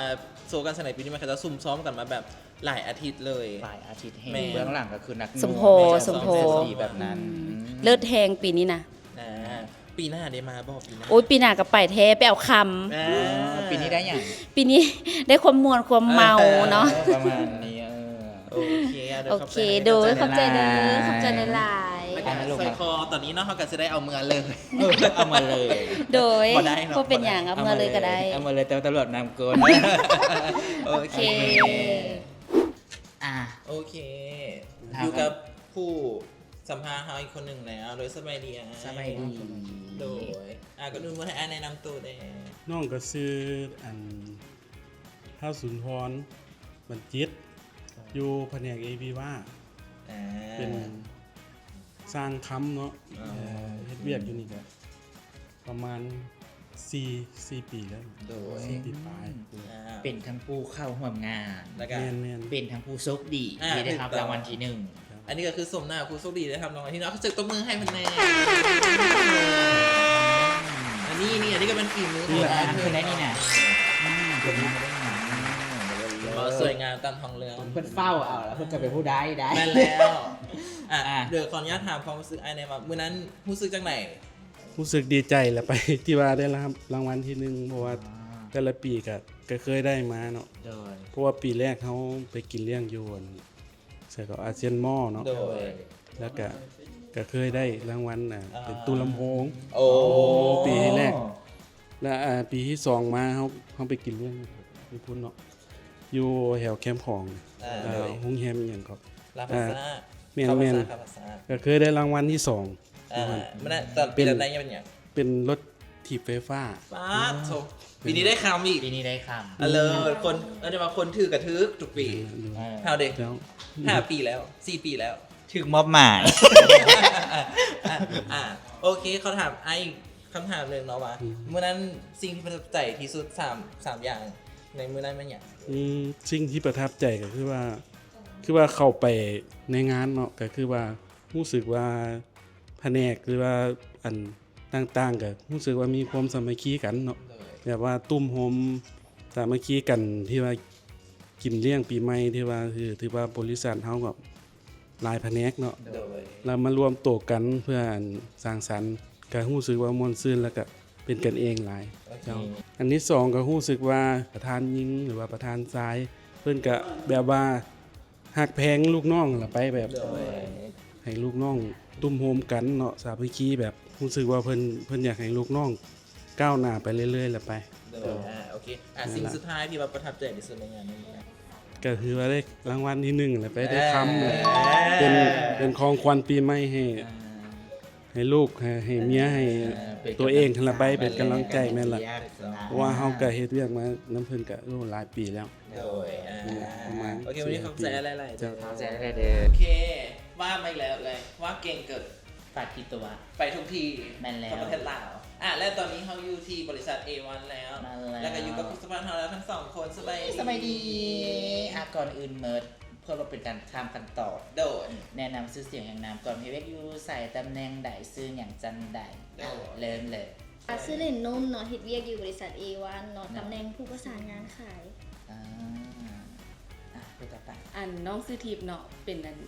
ໂຊການສະແດງປີນີ້ມັນ ເຂົາເຈົ້າຊຸ່ມຊ້ອມກັນມາແບບ ຫຼາຍອາທິດເລີຍ ຫຼາຍອາທິດແຮງ. ແມ່ນ ເບື້ອງຫຼັງກໍຄືນັກໜ່ວງ ສົມໂພ ສົມໂພ ແບບນັ້ນ. ອືມ ອືມ ເລີດແຮງປີນີ້ນະ. ອ່າ ປີໜ້າໄດ້ມາບໍ່? ປີໜ້າ ໂອ້ຍ ປີໜ້າກໍໄປແທ້ ໄປເອົາຄຳ. ອ່າ ອ່າ ປີນີ້ໄດ້ຫຍັງ? ປີນີ້ໄດ້ຄວາມມ່ວນຄວາມເມົາເນາະ. ເອີ ປະມານນີ້. ເອີ ໂອເຄ ໂອເຄ ໂດຍ ຂອບໃຈເດີ ຂອບໃຈເດີ ຂອບໃຈຫຼາຍໆ. ແລ້ວກໍ ອ່າ ສອຍຄໍຕອນນີ້ເນາະ ເຮົາກໍຊິໄດ້ເອົາເມືອເລີຍ. ເອີ ເອົາມາເລີຍ. ໂດຍ ບໍ່ໄດ້ເນາະ ບໍ່ເປັນຫຍັງ ເອົາມາເລີຍກໍໄດ້ ເອົາມາເລີຍ ແຕ່ວ່າຕຳຫຼວດນຳກ່ອນ. ໂອເຄ ໂອເຄ ອ່າ ໂອເຄ ຢູ່ກັບຜູ້ສຳພາດເຮົາອີກຄົນໜຶ່ງແລ້ວ. ໂດຍ ສະບາຍດີອ້າຍ. ສະບາຍດີ. ໂດຍ ອ່າ ກ່ອນອື່ນ ໃຫ້ອ້າຍແນະນຳໂຕແດ່. ນ້ອງກໍຊື່ ອັນ ທ້າວສຸນທອນ ບັນຈິດ ຢູ່ພະແນກເອວີວາ ອ່າ ເປັນຊ່າງຄຳເນາະ. ອໍ ເຮັດວຽກຢູ່ນີ້ກໍ ປະມານສີ່ ສີ່ປີແລ້ວ. ໂດຍ ສີ່ປີປາຍ. ອ່າ ເປັນທັງຜູ້ເຂົ້າຮ່ວມງານ ແລ້ວກໍ ແມ່ນໆ ເປັນທັງຜູ້ໂຊກດີ ອ່າ ທີ່ໄດ້ຮັບ ຖືກຕ້ອງ ລາງວັນທີໜຶ່ງ. ອັນນີ້ກໍຄືສົມໜ້າຜູ້ໂຊກດີໄດ້ຮັບລາງວັນທີໜຶ່ງ. ເອົາ ເຊີນຕົບມືໃຫ້ເພິ່ນແດ່. ອັນນີ້ ນີ້ ອັນນີ້ກໍເປັນຝີມືຂອງ ຄື ອ່າ ຄືໄດ້ນີ້ນະ. ອືມ ເປັນງານ ອືມ ສວຍງາມ ຕາມທ້ອງເລື່ອງ ເພິ່ນເຝົ້າເອົາ ແລ້ວເພິ່ນກໍເປັນຜູ້ໄດ້ໄດ໋. ແມ່ນແລ້ວ. ອ່ະ ອ່ະ ດຽວຂໍອະນຸຍາດຖາມຄວາມຮູ້ສຶກອ້າຍແດ່ວ່າ ມື້ນັ້ນຮູ້ສຶກຈັ່ງໃດ? ຮູ້ສຶກດີໃຈແຫຼະ ໄປທີ່ວ່າໄດ້ລາງ ລາງວັນທີໜຶ່ງ ເພາະວ່າ ອ່າ ແຕ່ລະປີກໍ ກໍເຄີຍໄດ້ມາເນາະ. ໂດຍ. ເພາະວ່າປີແລກເຮົາໄປກິນລ້ຽງຢູ່ອັນ ໃສກໍອາຊຽນມໍເນາະ. ໂດຍ. ແລ້ວກະ ກະເຄີຍໄດ້ລາງວັນ ອ່າ ອ່າ ເປັນຕູ້ລຳໂພງ. ໂອ້ ປີແລກ. ແລ້ວ ອ່າ ປີທີສອງມາ ເຮົາ ເຮົາໄປກິນລ້ຽງຢູ່ພຸ້ນເນາະ ຢູ່ແຖວແຄມຂອງ ອ່າ ເອີ ໂຮງແຮມອີ່ຫຍັງກໍ ລາພາຊາ. ແມ່ນໆ ກະເຄີຍໄດ້ລາງວັນທີສອງ. ອ່າ ມື້ນັ້ນ ຕອນປີນັ້ນໄດ້ເປັນຫຍັງ? ເປັນລົດຖີບໄຟຟ້າ. ປາດໂທ້ ປີນີ້ໄດ້ຄຳອີກ. ປີນີ້ໄດ້ຄຳ. ເລີດ. ຄົນ ເອີ້ນໄດ້ວ່າຄົນຖືກກະຖືກທຸກປີ. ເອີ ເຮົາເດ້ ເຈົ້າ ຫ້າປີແລ້ວ ສີ່ປີແລ້ວ ຖືກມອບໝາຍ. ອ່າ ໂອເຄ ຂໍຖາມອ້າຍອີກຄຳຖາມໜຶ່ງເນາະວ່າ ອືມ ມື້ນັ້ນສິ່ງທີ່ປະທັບໃຈທີ່ສຸດ ສາມ ສາມຢ່າງໃນມື້ນັ້ນແມ່ນຫຍັງ? ອືມ ສິ່ງທີ່ປະທັບໃຈກໍຄືວ່າ ຄືວ່າເຂົ້າໄປໃນງານເນາະ ກໍຄືວ່າຮູ້ສຶກວ່າ ພະແນກ ຫຼືວ່າອັນຕ່າງໆ ກໍຮູ້ສຶກວ່າມີຄວາມສາມັກຄີກັນເນາະ. ໂດຍ. ແບບວ່າຕຸ້ມໂຮມສາມັກຄີກັນ ທີ່ວ່າກິນລ້ຽງປີໃໝ່ ທີ່ວ່າ ຖື ຖືວ່າບໍລິສັດເຮົາກໍຫຼາຍພະແນກເນາະ. ໂດຍ. ແລ້ວມາລວມໂຕກັນເພື່ອອັນສັງສັນ ກໍຮູ້ສຶກວ່າມ່ວນຊື່ນ ແລ້ວກໍເປັນກັນເອງຫຼາຍ. ໂອເຄ. ເຈົ້າ. ອັນທີສອງ ກໍຮູ້ສຶກວ່າປະທານຍິງ ຫຼືວ່າປະທານຊາຍ ເພິ່ນກໍແບບວ່າ ຮັກແພງລູກນ້ອງລະໄປແບບ ໂດຍ ໃຫ້ລູກນ້ອງຕຸ້ມໂຮມກັນເນາະ ສາມັກຄີ ແບບຮູ້ສຶກວ່າເພິ່ນ ເພິ່ນຢາກໃຫ້ລູກນ້ອງກ້າວໜ້າໄປເລື້ອຍໆລະໄປ. ໂດຍ. ໂດຍ. ອ່າ ໂອເຄ. ອ່າ ສິ່ງສຸດທ້າຍທີ່ວ່າປະທັບໃຈທີ່ສຸດໃນງານນີ້ ກໍຄືວ່າໄດ້ລາງວັນທີໜຶ່ງລະໄປ ໄດ້ຄຳ ເອີ ເປັນ ເປັນຂອງຂວັນປີໃໝ່ໃຫ້ ອ່າ ໃຫ້ລູກ ໃຫ້ ໃຫ້ເມຍ ໃຫ້ ເອີ ຕົວເອງຫັ້ນລະໄປ ເປັນກຳລັງໃຈ. ແມ່ນລະ. ເພາະວ່າເຮົາກໍເຮັດວຽກມານຳເພິ່ນກໍ ໂອ້ ຫຼາຍປີແລ້ວ. ໂດຍ. ອ່າ ປະມານ ໂອເຄ ວັນນີ້ຂອບໃຈຫຼາຍໆ. ເຈົ້າ. ຂອບໃຈຫຼາຍເດີ. ໂອເຄ ວ່າມາອີກແລ້ວເອີຍ ວ່າເກັ່ງເກີນ ຝາກທີ່ຕົວ ໄປທຸກທີ່. ແມ່ນແລ້ວ. ທົ່ວປະເທດລາວ. ອ່າ ແລະ ຕອນນີ້ເຮົາຢູ່ທີ່ບໍລິສັດເອວັນແລ້ວ. ແມ່ນແລ້ວ. ແລ້ວກໍຢູ່ກັບຜູ້ສຳພາດເຮົາແລ້ວທັງສອງຄົນ. ສະບາຍດີ. ສະບາຍດີ. ອ່າ ກ່ອນອື່ນໝົດ ເພື່ອບໍ່ເປັນການຂ້າມຂັ້ນຕອນ ໂດຍ ແນະນຳຊື່ສຽງຢ່າງນາມກ່ອນ ເຮັດວຽກຢູ່ໃສ ຕຳແໜ່ງໃດ ຊື່ຫຍັງຈັ່ງໃດ. ໂດຍ. ເລີ່ມເລີຍ. ອ່າ ຊື່ຫຼິ້ນນົນເນາະ ເຮັດວຽກຢູ່ບໍລິສັດເອວັນເນາະ ເນາະ ຕຳແໜ່ງຜູ້ປະສານງານຂາຍ. ອ່າ ອ່າ ຜູ້ຕໍ່ໄປ. ອັນ ນ້ອງຊື່ທິບເນາະ ເປັນອັນ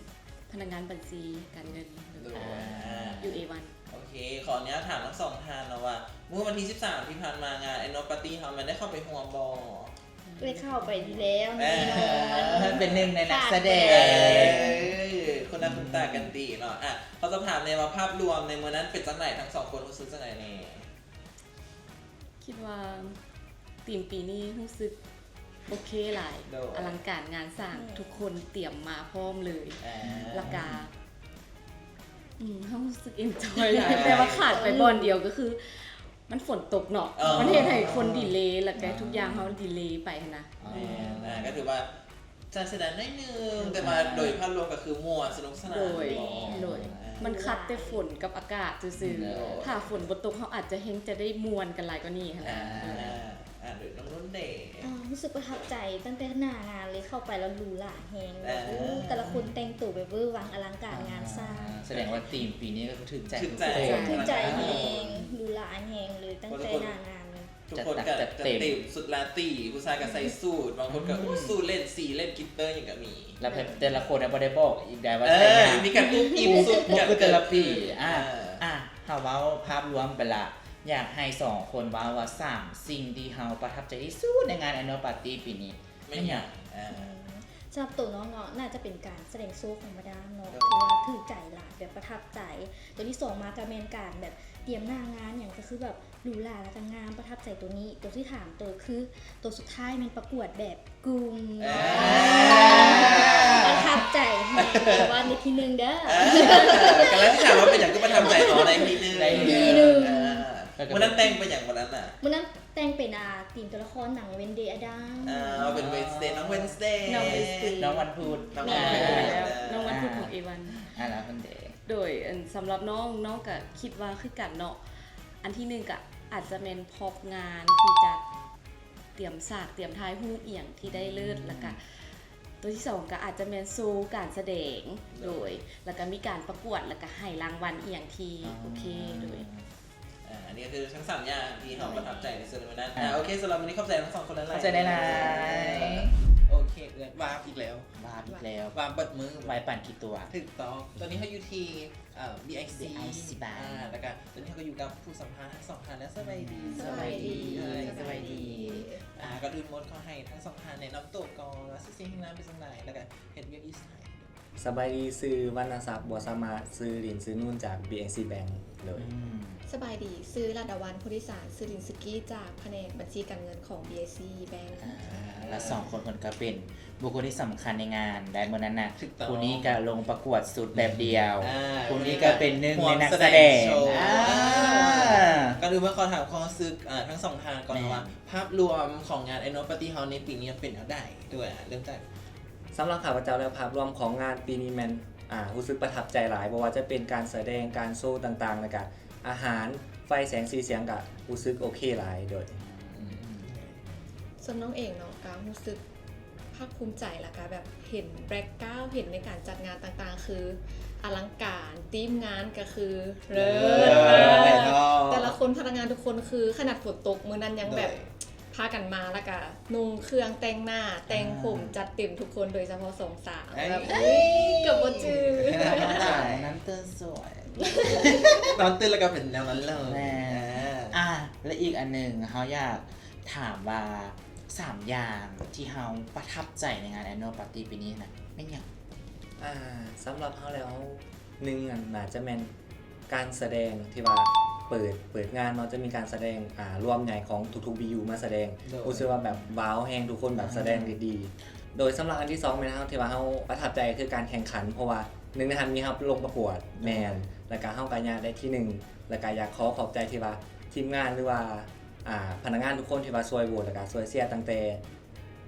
ພະນັກງານບັນຊີການເງິນ. ໂດຍ. ອ່າ ຢູ່ເອວັນ. ໂອເຄ ຂໍອະນຸຍາດຖາມທັງສອງທ່ານເນາະວ່າ ມື້ວັນທີສິບສາມທີ່ຜ່ານມາ ງານແອນນວລປາຕີ້ເຮົາ ແມ່ນໄດ້ເຂົ້າໄປຮ່ວມບໍ່? ໄດ້ເຂົ້າໄປຢູ່ແລ້ວ. ເອີ ແນ່ນອນ ເປັນໜຶ່ງໃນນັກສະແດງ. ເອີ ຄຸ້ນໜ້າຄຸ້ນຕາກັນດີເນາະ. ອ່ະ ຂໍສອບຖາມແດ່ວ່າພາບລວມໃນມື້ນັ້ນເປັນຈັ່ງໃດ? ທັງສອງຄົນຮູ້ສຶກຈັ່ງໃດແດ່? ຄິດວ່າທີມປີນີ້ຮູ້ສຶກໂອເຄຫຼາຍ. ໂດຍ. ອະລັງການງານສ້າງ ອືມ ທຸກຄົນຕຽມມາພ້ອມເລີຍ. ອ່າ ແລ້ວກະ ອືມ ເຮົາຮູ້ສຶກເອັນຈອຍຫຼາຍ ແຕ່ວ່າຂາດໄປບ່ອນດຽວກໍຄື ມັນຝົນຕົກເນາະ. ເອີ ມັນເຮັດໃຫ້ຄົນດີເລ ແລ້ວກໍ ອ່າ ທຸກຢ່າງເຮົາດີເລໄປຫັ້ນນະ. ແມ່ນ. ອ່າ ກໍຖືວ່າ ຈະເສຍດາຍໜ້ອຍໜຶ່ງ ແຕ່ວ່າໂດຍພາບລວມກໍຄືມ່ວນ ສະໜຸກສະໜານ. ໂດຍ ໂດຍ ມັນຂັດແຕ່ຝົນກັບອາກາດຊື່ໆ. ໂດຍ. ຖ້າຝົນບໍ່ຕົກ ເຮົາອາດຈະແຮ່ງຈະໄດ້ມ່ວນກັນຫຼາຍກວ່ານີ້ຫັ້ນແຫຼະ. ອ່າ ອ່າ ໂດຍນ້ອງນຸ່ນເດ. ອ່າ ຮູ້ສຶກປະທັບໃຈຕັ້ງແຕ່ໜ້າງານເລີຍ ເຂົ້າໄປແລ້ວຫຼູຫຼາແຮງ. ອ່າ ໂອ້ ແຕ່ລະຄົນແຕ່ງໂຕແບບເວີວັງອະລັງການງານສ້າງ. ອ່າ ສະແດງວ່າທີມປີນີ້ກໍຄືຖືກໃຈ ຖືກໃຈ ຖືກໃຈແຮງ ຫຼູຫຼາແຮງເລີຍ ຕັ້ງແຕ່ໜ້າງານເລີຍ. ທຸກຄົນກໍຈັດເຕັມ ຊຸດລາຕີ ຜູ້ຊາຍກໍໃສ່ສູດ ບາງຄົນກໍ ອືມ ໂອ້ ສູດເຫຼັ້ນ ສີເຫຼັ້ນ ກລິດເຕີຫຍັງກໍມີ. ແລ້ວແບບແຕ່ລະຄົນນະບໍ່ໄດ້ບອກອີກໄດ້ວ່າ ເອີ ໃສ່ຫຍັງ ມີການອຸບອິມສຸດ ກໍແຕ່ລະປີ. ອ່າ ອ່າ ເຮົາເວົ້າພາບລວມໄປລະ ຢາກໃຫ້ສອງຄົນເວົ້າວ່າສາມສິ່ງທີ່ເຮົາປະທັບໃຈທີ່ສຸດໃນງານແອນນວລປາຕີ້ປີນີ້ແມ່ນຫຍັງ? ເອີ ສຳລັບໂຕນ້ອງເນາະ ໜ້າຈະເປັນການສະແດງໂຊຂອງມາດາມເນາະ ໂດຍ ຖືວ່າຖືກໃຈຫຼາຍ ແບບປະທັບໃຈ. ໂຕທີສອງມາກໍແມ່ນການແບບຕຽມໜ້າງານຫຍັງ ກໍຄືແບບ ຫຼູຫຼາແລ້ວກໍງາມ ປະທັບໃຈໂຕນີ້. ໂຕທີ່ສາມໂຕຄື ໂຕສຸດທ້າຍແມ່ນປະກວດແບບກຸ່ມ. ເອີ ປະທັບໃຈແຮງ ເພາະວ່າໄດ້ທີໜຶ່ງເດີ. ເອີ ກຳລັງຊິຖາມວ່າເປັນຫຍັງຄືປະທັບໃຈ ອໍ ໄດ້ທີໜຶ່ງ ໄດ້ທີໜຶ່ງ. ເອີ ມື້ນັ້ນແຕ່ງເປັນຫຍັງມື້ນັ້ນນະ? ມື້ນັ້ນແຕ່ງເປັນ ອ່າ ທີມຕົວລະຄອນໜັງ Wednesday Addams. ອ່າ ເປັນ Wednesday ນ້ອງ Wednesday ນ້ອງ Wednesday ນ້ອງວັນພຸດ ນ້ອງວັນພຸດ ແມ່ນແລ້ວ ນ້ອງວັນພຸດຂອງເອວັນ. ອ່າ ແລ້ວເພິ່ນເດ? ໂດຍ ອັນ ສຳລັບນ້ອງ ນ້ອງກະຄິດວ່າຄືກັນເນາະ ອັນທີໜຶ່ງກະອາດຈະແມ່ນພລັອບງານທີ່ຈັດ ຕຽມສາກ ຕຽມຖ່າຍຮູບອີ່ຫຍັງທີ່ໄດ້ເລີດ ອືມ ແລ້ວກະໂຕທີສອງກະອາດຈະແມ່ນໂຊການສະແດງ. ໂດຍ ໂດຍ ແລ້ວກະມີການປະກວດ ແລ້ວກະໃຫ້ລາງວັນອີ່ຫຍັງທີ່ ອ່າ ໂອເຄ. ໂດຍ ອ່າ ອັນນີ້ກໍຄືທັງສາມຢ່າງທີ່ເຮົາປະທັບໃຈທີ່ສຸດໃນມື້ນັ້ນ. ອ່າ ໂອເຄ ສຳລັບມື້ນີ້ຂອບໃຈທັງສອງຄົນຫຼາຍໆ. ຂອບໃຈຫຼາຍໆ. ໂອເຄ. ວາບອີກແລ້ວ ວາບອີກແລ້ວ ວາບເບິດມື້ ໄວປານຂີ້ຕົວະ. ຖືກຕ້ອງ. ຕອນນີ້ເຮົາຢູ່ທີ່ ເອີ ບີໄອຊີ ບີໄອຊີ ແບງ ອ່າ ແລ້ວກະຕອນນີ້ເຮົາກະຢູ່ກັບຜູ້ສຳພາດທັງສອງທ່ານແລ້ວ. ສະບາຍດີ. ສະບາຍດີ. ສະບາຍດີ. ອ່າ ກ່ອນອື່ນໝົດຂໍໃຫ້ທັງສອງທ່ານແນະນຳໂຕກ່ອນ ວ່າຊື່ສຽງຮຽງນາມເປັນຈັ່ງໃດ ແລ້ວກະເຮັດວຽກຢູ່ໃສ? ສະບາຍດີ ຊື່ ວັນນະສັກ ບົວສາມາດ ຊື່ ລິນ ຊື່ ນູນ ຈາກ ບີໄອຊີ ແບງ. ໂດຍ ອືມ ສະບາຍດີ ຊື່ ລັດດາວັນ ໂພທິສານ ຊື່ ລິນ ສຸກີ ຈາກພະແນກບັນຊີການເງິນຂອງ ບີໄອຊີ ແບງ. ອ່າ ແລະ ສອງຄົນເພິ່ນກະເປັນບຸກຄົນທີ່ສຳຄັນໃນງານ ແລະ ມື້ນັ້ນນະ ຜູ້ນີ້ກະລົງປະກວດຊຸດແບບດຽວ ອ່າ ຜູ້ນີ້ກະເປັນໜຶ່ງໃນນັກສະແດງ. ອ່າ ກ່ອນອື່ນມາຂໍຖາມຄວາມຮູ້ສຶກ ອ່າ ທັງສອງທ່ານກ່ອນເນາະ ວ່າພາບລວມຂອງງານ Annual Party ເຮົາໃນປີນີ້ເປັນແນວໃດ? ໂດຍ ອ່າ ເລີ່ມຈາກ ສຳລັບຂ້າພະເຈົ້າແລ້ວ ພາບລວມຂອງງານປີນີ້ແມ່ນ ອ່າ ຮູ້ສຶກປະທັບໃຈຫຼາຍ ບໍ່ວ່າຈະເປັນການສະແດງ ການໂຊຕ່າງໆ ແລ້ວກະອາຫານ ໄຟ ແສງ ສີສຽງ ກະຮູ້ສຶກໂອເຄຫຼາຍ. ໂດຍ ອືມ ສ່ວນນ້ອງເອງເນາະ ກະຮູ້ສຶກພາກພູມໃຈ ແລ້ວກະແບບເຫັນ background ເຫັນໃນການຈັດງານຕ່າງໆ ຄືອະລັງການ ທີມງານກະຄືເລີດ ເລີດ ແຕ່ລະຄົນ ພະນັກງານທຸກຄົນ ຄືຂະໜາດຝົນຕົກມື້ນັ້ນຍັງແບບ ໂດຍ ພາກັນມາ ແລ້ວກະນຸ່ງເຄື່ອງແຕ່ງໜ້າແຕ່ງຜົມ ອ່າ ຈັດເຕັມທຸກຄົນ ໂດຍສະເພາະສອງສາວ ເອີຍ ແບບ ເອີຍ ເກືອບບໍ່ຈື່ ນ້ຳຕາ ນ້ຳຕື່ນສວຍ ນອນຕື່ນແລ້ວກະເປັນແນວນັ້ນເລີຍ. ແມ່ນ ອ່າ ແລະ ອີກອັນໜຶ່ງ ເຮົາຢາກຖາມວ່າ ສາມຢ່າງທີ່ເຮົາປະທັບໃຈໃນງານ Annual Party ປີນີ້ນະ ແມ່ນຫຍັງ? ອ່າ ສຳລັບເຮົາແລ້ວ ໜຶ່ງ ອັນ ໜ້າຈະແມ່ນການສະແດງທີ່ວ່າເປີດ ເປີດງານເນາະ ຈະມີການສະແດງ ອ່າ ລວມໃຫຍ່ຂອງທຸກໆ ບີຢູ ມາສະແດງ ໂດຍ ຮູ້ສຶກວ່າແບບວ້າວແຮງ ທຸກຄົນແບບ ອ່າ ສະແດງໄດ້ດີ. ໂດຍ ສຳລັບອັນທີສອງແມ່ນເຮົາ ທີ່ວ່າເຮົາປະທັບໃຈຄືການແຂ່ງຂັນ ເພາະວ່າໜຶ່ງໃນຫັ້ນມີເຮົາລົງປະກວດ ແມ່ນ ແລ້ວກະເຮົາກະຍາດໄດ້ທີໜຶ່ງ ແລ້ວກະຢາກຂໍຂອບໃຈທີ່ວ່າທີມງານ ຫຼືວ່າ ອ່າ ພະນັກງານທຸກຄົນທີ່ວ່າຊ່ວຍໂຫວດ ແລ້ວກະຊ່ວຍເຊຍຕັ້ງແຕ່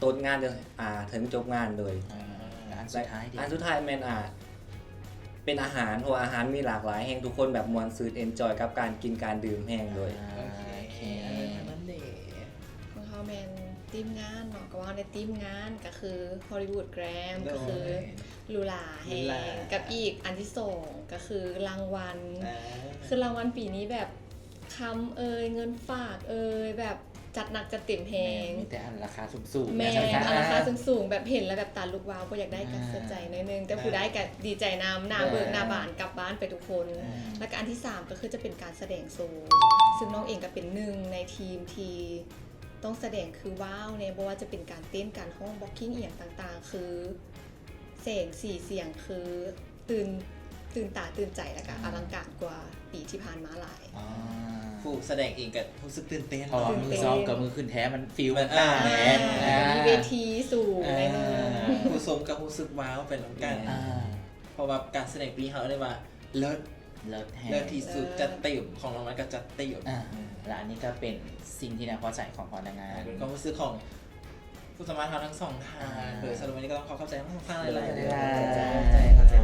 ຕົ້ນງານຈົນ ອ່າ ເຖິງຈົບງານ. ໂດຍ ອ່າ ແລະ ອັນສຸດທ້າຍເດ? ອັນສຸດທ້າຍແມ່ນ ອ່າ ເປັນອາຫານ ເພາະວ່າອາຫານມີຫຼາກຫຼາຍແຮງ ທຸກຄົນແບບມ່ວນຊື່ນ enjoy ກັບການກິນການດື່ມແຮງ. ໂດຍ ອ່າ ໂອເຄ ໂອເຄ ອັນນັ້ນເດ? ຂອງເຮົາແມ່ນທີມງານເນາະ ກະເວົ້າໃນທີມງານກະຄື Hollywood Glam ໂດຍ ກະຄືຫຼູຫຼາແຮງ ຫຼູຫຼາ ກັບອີກອັນທີສອງກະຄືລາງວັນ ອ່າ ຄືລາງວັນປີນີ້ແບບ ຄຳເອີຍ ເງິນຝາກເອີຍ ແບບຈັດໜັກຈັດເຕັມແຮງ. ແມ່ນ ມີແຕ່ອັນລາຄາສູງໆ ແມ່ນ ແມ່ນ ອັນລາຄາສູງໆ ແບບເຫັນແລ້ວແບບຕາລຸກວາວ ບໍ່ຢາກໄດ້ກະເສີດໃຈໜ້ອຍໜຶ່ງ ແຕ່ຜູ້ໄດ້ກະດີໃຈນຳ ໜ້າເບີກໜ້າບານກັບບ້ານໄປທຸກຄົນ. ແລ້ວກະອັນທີສາມກະຄືຈະເປັນການສະແດງໂຊ ຊຶ່ງນ້ອງເອງກະເປັນໜຶ່ງໃນທີມທີ່ຕ້ອງສະແດງຄືວ້າວແນ່ ບໍ່ວ່າຈະເປັນການເຕັ້ນ ການຮ້ອງ backing ອີ່ຫຍັງຕ່າງໆ ຄື ແສງສີສຽງຄືຕື່ນ ຕື່ນຕາຕື່ນໃຈ ແລ້ວກະ ອ່າ ອະລັງການກວ່າປີທີ່ຜ່ານມາຫຼາຍ. ອ່າ ຜູ້ສະແດງເອງກະຮູ້ສຶກຕື່ນເຕັ້ນ ເພາະວ່າມື້ຊ້ອມກັບມື້ຂຶ້ນແທ້ມັນຟີລມັນຕ່າງ ມັນ ອ່າ ແນ່ ອ່າ ມີເວທີສູງ ເອີ ໜ້ອຍໜຶ່ງ ຜູ້ຊົມກະຮູ້ສຶກວ້າວໄປນຳກັນ. ອ່າ ເພາະວ່າການສະແດງປີນີ້ເຮົາເອີ້ນວ່າເລີດ ເລີດແຮງ ເລີດທີ່ສຸດ ເລີດ ຈັດເຕັມ ຂອງລາງວັນກະຈັດເຕັມ. ອ່າ ແລະ ອັນນີ້ກະເປັນສິ່ງທີ່ໜ້າພໍໃຈຂອງພະນັກງານ ເປັນຄວາມຮູ້ສຶກຂອງ ຜູ້ສຳພາດເຮົາທັງສອງທ່ານ. ອ່າ ໂດຍສະຫຼຸບວັນນີ້ກະຕ້ອງຂໍຂອບໃຈທັງສອງທ່ານຫຼາຍໆເດີ. ຂອບໃຈ ຂອບໃຈ ຂອບໃຈ.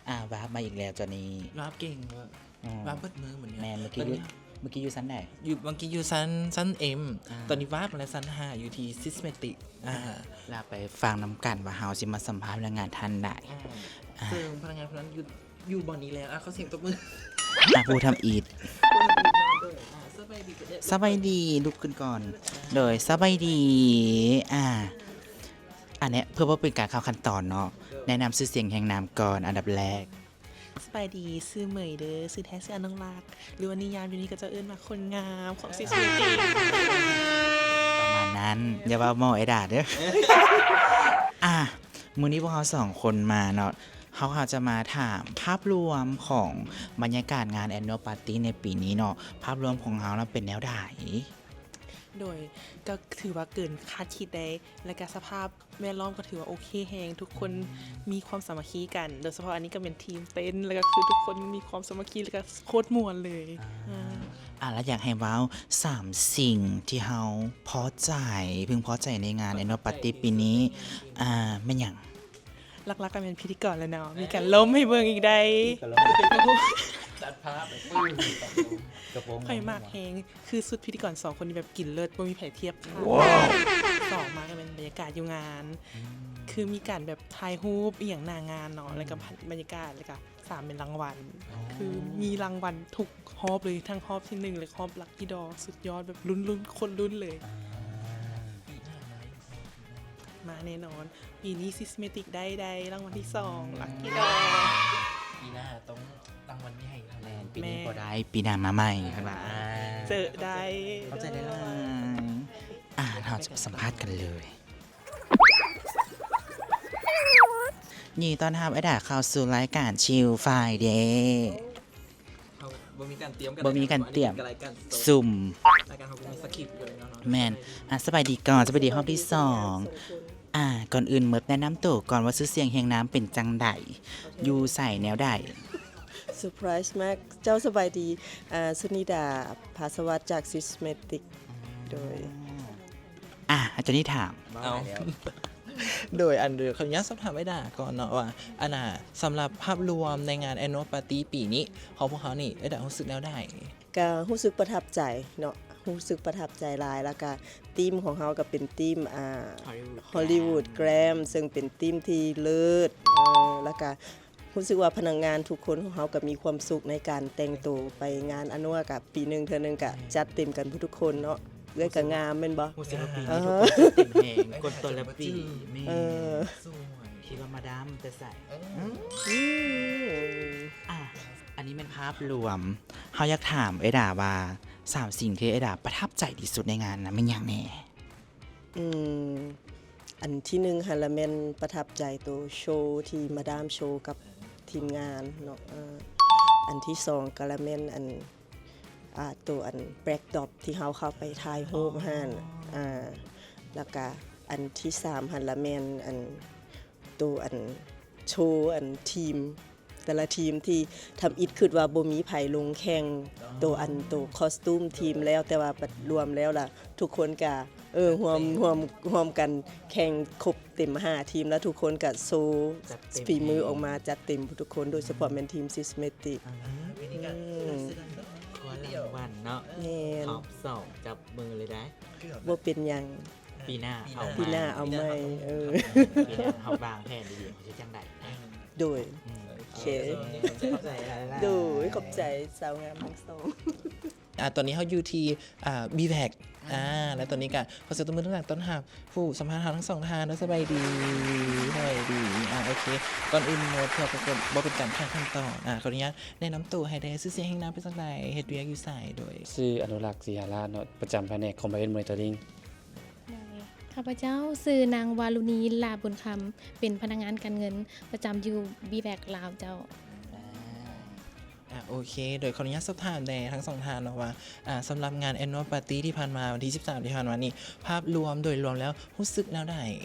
ອ່າ ວາບມາອີກແລ້ວ ຈອນນີ້ ວາບເກັ່ງເວີ້ຍ. ອືມ ວາບເບິດມື້ມື້ນີ້. ແມ່ນ ເມື່ອກີ້ຢູ່ ເມື່ອກີ້ຢູ່ຊັ້ນໃດ? ຢູ່ ເມື່ອກີ້ຢູ່ຊັ້ນ ຊັ້ນເອັມ ອ່າ ຕອນນີ້ວາບມາແລ້ວຊັ້ນຫ້າ ຢູ່ທີ່ Sysmatic. ອ່າ ອ່າ ລະໄປຟັງນຳກັນວ່າເຮົາຊິມາສຳພາດພະນັກງານທ່ານໃດ. ອ່າ ອ່າ ເຊິ່ງພະນັກງານຄົນນັ້ນຢູ່ ຢູ່ບ່ອນນີ້ແລ້ວ. ອ່າ ຂໍສຽງຕົບມື. ອ່າ ຜູ້ທຳອິດ ຜູ້ທຳອິດເນາະ. ໂດຍ ອ່າ ສະບາຍດີ ສະບາຍດີ ລຸກຂຶ້ນກ່ອນ. ໂດຍ ສະບາຍດີ. ອ່າ ອັນເນີ້ຍເພື່ອບໍ່ເປັນການເຂົ້າຂັ້ນຕອນເນາະ ແນະນຳຊື່ສຽງຮຽງນາມກ່ອນອັນດັບແລກ. ສະບາຍດີ ຊື່ເໝີຍເດີ ຊື່ແທ້ຊື່ອານງລັກ ຫຼືວ່ານິຍາມຢູ່ນີ້ເຂົາເຈົ້າເອີ້ນວ່າຄົນງາມຂອງ Sysmatic ປະມານນັ້ນ. ຢ່າເວົ້າໝໍ້ໄອດາເດີ. ອ່າ ມື້ນີ້ພວກເຮົາສອງຄົນມາເນາະ ເຮົາ ເຮົາຈະມາຖາມພາບລວມຂອງບັນຍາກາດງານ Annual Party ໃນປີນີ້ເນາະ ພາບລວມຂອງເຮົານະເປັນແນວໃດ? ໂດຍ ກະຖືວ່າເກີນຄາດຄິດໄດ໋ ແລະກະສະພາບແວດລ້ອມກະຖືວ່າໂອເຄແຮງ ທຸກຄົນ ອືມ ມີຄວາມສາມັກຄີກັນ ໂດຍສະເພາະອັນນີ້ກະແມ່ນທີມເຕັ້ນ ແລະກະຄືທຸກຄົນມີຄວາມສາມັກຄີ ແລະກະໂຄດມ່ວນເລີຍ. ອ່າ ອ່າ ອ່າ ລະຢາກໃຫ້ເວົ້າສາມສິ່ງທີ່ເຮົາພໍໃຈ ເພິ່ງພໍໃຈໃນງານ Annual Party ປີນີ້. ອ່າ ແມ່ນຫຍັງ? ຫຼັກໆກະແມ່ນພິທີກອນແຫຼະເນາະ ມີການລົມໃຫ້ເບິ່ງອີກໄດ໋. ຕັດພາບໄປປຶ້ງ ກະໂປງ ຂ້ອຍມັກແຮງ ຄືຊຸດພິທີກອນສອງຄົນນີ້ແບບກິນເລີດ ບໍ່ມີໃຜທຽບຄ່າ. ສອງມາກະແມ່ນບັນຍາກາດຢູ່ງານ ອືມ ຄືມີການແບບຖ່າຍຮູບອີ່ຫຍັງໜ້າງານເນາະ ອືມ ແລ້ວກະບັນຍາກາດ ແລ້ວກະສາມແມ່ນລາງວັນ. ອໍ ຄືມີລາງວັນທຸກຮອບເລີຍ ທັງຮອບທີໜຶ່ງ ແລະຮອບ Lucky Draw ສຸດຍອດ ແບບລຸ້ນໆ ໂຄດລຸ້ນເລີຍ. ອ່າ ມ ແນ່ນອນ ປີນີ້ຊິສເມຕິກໄດ້ ໄດ້ລາງວັນທີສອງ ລັກກີ້ດອ ປີໜ້າຕ້ອງລາງວັນໃຫຍ່ເທົ່ານັ້ນ. ແມ່ນ ປີນີ້ບໍ່ໄດ້ ປີໜ້າມາໃໝ່ ເພິ່ນວ່າ. ອ່າ ເຈີໄດ້. ຂອບໃຈຫຼາຍໆ. ອ່າ ເຮົາຈະໄປສຳພາດກັນເລີຍ. ຍິນດີຕ້ອນຮັບອ້າຍດາເຂົ້າສູ່ລາຍການ Chill Friday. ເຮົາບໍ່ມີການຕຽມກັນ ບໍ່ມີການຕຽມ ລາຍການ ຊຸ່ມ ລາຍການເຮົາບໍ່ມີສະຄຣິບຢູ່ແລ້ວເນາະ. ແມ່ນ. ອ່າ ສະບາຍດີກ່ອນ ສະບາຍດີຮອບທີສອງ. ອ່າ ກ່ອນອື່ນໝົດແນະນຳໂຕກ່ອນວ່າຊື່ສຽງຮຽງນາມເປັນຈັ່ງໃດ ຢູ່ໃສແນວໃດ? ເຊີໄພຣສ໌ມາກ. ເຈົ້າ ສະບາຍດີ ອ່າ ສຸນິດາ ພາສະຫວັດ ຈາກຊິສເມຕິກ. ໂດຍ ອ່າ ອາຈານນີ້ຖາມ. ເອົາ ໂດຍ ອັນ ດຽວຂໍອະນຸຍາດສອບຖາມອ້າຍດາກ່ອນເນາະວ່າ ອັນນ່າ ສຳລັບພາບລວມໃນງານແອນນວລປາຕີ້ປີນີ້ຂອງພວກເຮົານີ້ ອ້າຍດາຮູ້ສຶກແນວໃດ? ກະຮູ້ສຶກປະທັບໃຈເນາະ ຮູ້ສຶກປະທັບໃຈຫຼາຍ ແລ້ວກະທີມຂອງເຮົາກະເປັນທີມ ອ່າ Hollywood Glam ເຊິ່ງເປັນທີມທີ່ເລີດ ເອີ ແລ້ວກະ ຮູ້ສຶກວ່າພະນັກງານທຸກຄົນຂອງເຮົາກະມີຄວາມສຸກໃນການແຕ່ງໂຕໄປງານອານົວະ ກະປີໜຶ່ງເທື່ອໜຶ່ງກະຈັດເຕັມກັນເບິດທຸກຄົນເນາະ. ເອື້ອຍກະງາມແມ່ນບໍ່? ຮູ້ສຶກວ່າປີນີ້ທຸກຄົນຈັດເຕັມແຮງ ຄົນແຕ່ລະປີ. ແມ່ນ. ເອີ ຄິດວ່າມາດາມແຕ່ໃສ? ອືມ ອ່າ ອັນນີ້ແມ່ນພາບລວມ. ເຮົາຢາກຖາມເອື້ອຍດາວ່າ ສາມສິ່ງທີ່ເອື້ອຍດາປະທັບໃຈທີ່ສຸດໃນງານນະແມ່ນຫຍັງແດ່? ອືມ ອັນທີໜຶ່ງຫັ້ນລະແມ່ນປະທັບໃຈໂຕໂຊທີ່ມາດາມໂຊກັບທີມງານເນາະ. ເອີ ອັນທີສອງກະລະແມ່ນອັນ ອ່າ ໂຕອັນແບັກດຣອບທີ່ເຮົາເຂົ້າໄປຖ່າຍຮູບຫັ້ນ. ອ່າ ແລ້ວກະອັນທີສາມຫັ້ນລະແມ່ນອັນໂຕອັນໂຊອັນທີມ ແຕ່ລະທີມທີ່ທຳອິດຄິດວ່າບໍ່ມີໃຜລົງແຂ່ງ ອໍ ໂຕອັນ ໂຕຄອສຕູມທີມແລ້ວ ແຕ່ວ່າບັດລວມແລ້ວລະ ທຸກຄົນກະ ເອີ ຮ່ວມ ຮ່ວມ ຮ່ວມກັນແຂ່ງຄົບເຕັມຫ້າທີມ ລະທຸກຄົນກະໂຊ ຈັດເຕັມ ຝີມືອອກມາຈັດເຕັມທຸກຄົນ ໂດຍສະເພາະແມ່ນທີມຊິສເມຕິກ. ອ່າ ອືມ ຄວ້າລາງວັນເນາະ. ແມ່ນ. ຮອບສອງຈັບມືເລີຍໄດ໋. ບໍ່ເປັນຫຍັງ. ປີໜ້າເອົາໃໝ່ ປີໜ້າເອົາໃໝ່. ເອີ ປີໜ້າເຮົາວາງແຜນດີໆ ເຮົາຊິຈັ່ງໃດນະ. ໂດຍ ອືມ ໂອເຄ ຂອບໃຈຫຼາຍໆ. ໂດຍ ຂອບໃຈສາວງາມທັງສອງ. ອ່າ ຕອນນີ້ເຮົາຢູ່ທີ່ ອ່າ ບີແວັກ ອ່າ ແລະ ຕອນນີ້ກະຂໍສຽງຕົບມືດັງໆ ຕ້ອນຮັບຜູ້ສຳພາດເຮົາທັງສອງທ່ານເນາະ. ສະບາຍດີ ສະບາຍດີ. ອ່າ ໂອເຄ ກ່ອນອື່ນໝົດ ເພື່ອບໍ່ເປັນການຂັດຂັ້ນຕອນ ອ່າ ຂໍອະນຸຍາດແນະນຳໂຕໃຫ້ແດ່ ຊື່ສຽງຮຽງນາມເປັນຈັ່ງໃດ ເຮັດວຽກຢູ່ໃສ? ໂດຍ ຊື່ອະນຸລັກ ສີຫາລາດເນາະ ປະຈຳພະແນກຄອມໄພເອັນ ມໍນິເຕີລິງ. ໂດຍ ຂ້າພະເຈົ້າຊື່ນາງວາລຸນີ ຫຼ້າບຸນຄຳ ເປັນພະນັກງານການເງິນປະຈຳຢູ່ບີແວັກລາວເຈົ້າ. ອ່າ ໂອເຄ ໂດຍຂໍອະນຸຍາດສອບຖາມແດ່ທັງສອງທ່ານເນາະວ່າ ອ່າ ສຳລັບງານແອນນວລປາຕີ້ທີ່ຜ່ານມາ ວັນທີສິບສາມທີ່ຜ່ານມານີ້ ພາບລວມໂດຍລວມແລ້ວຮູ້ສຶກແນວໃດ?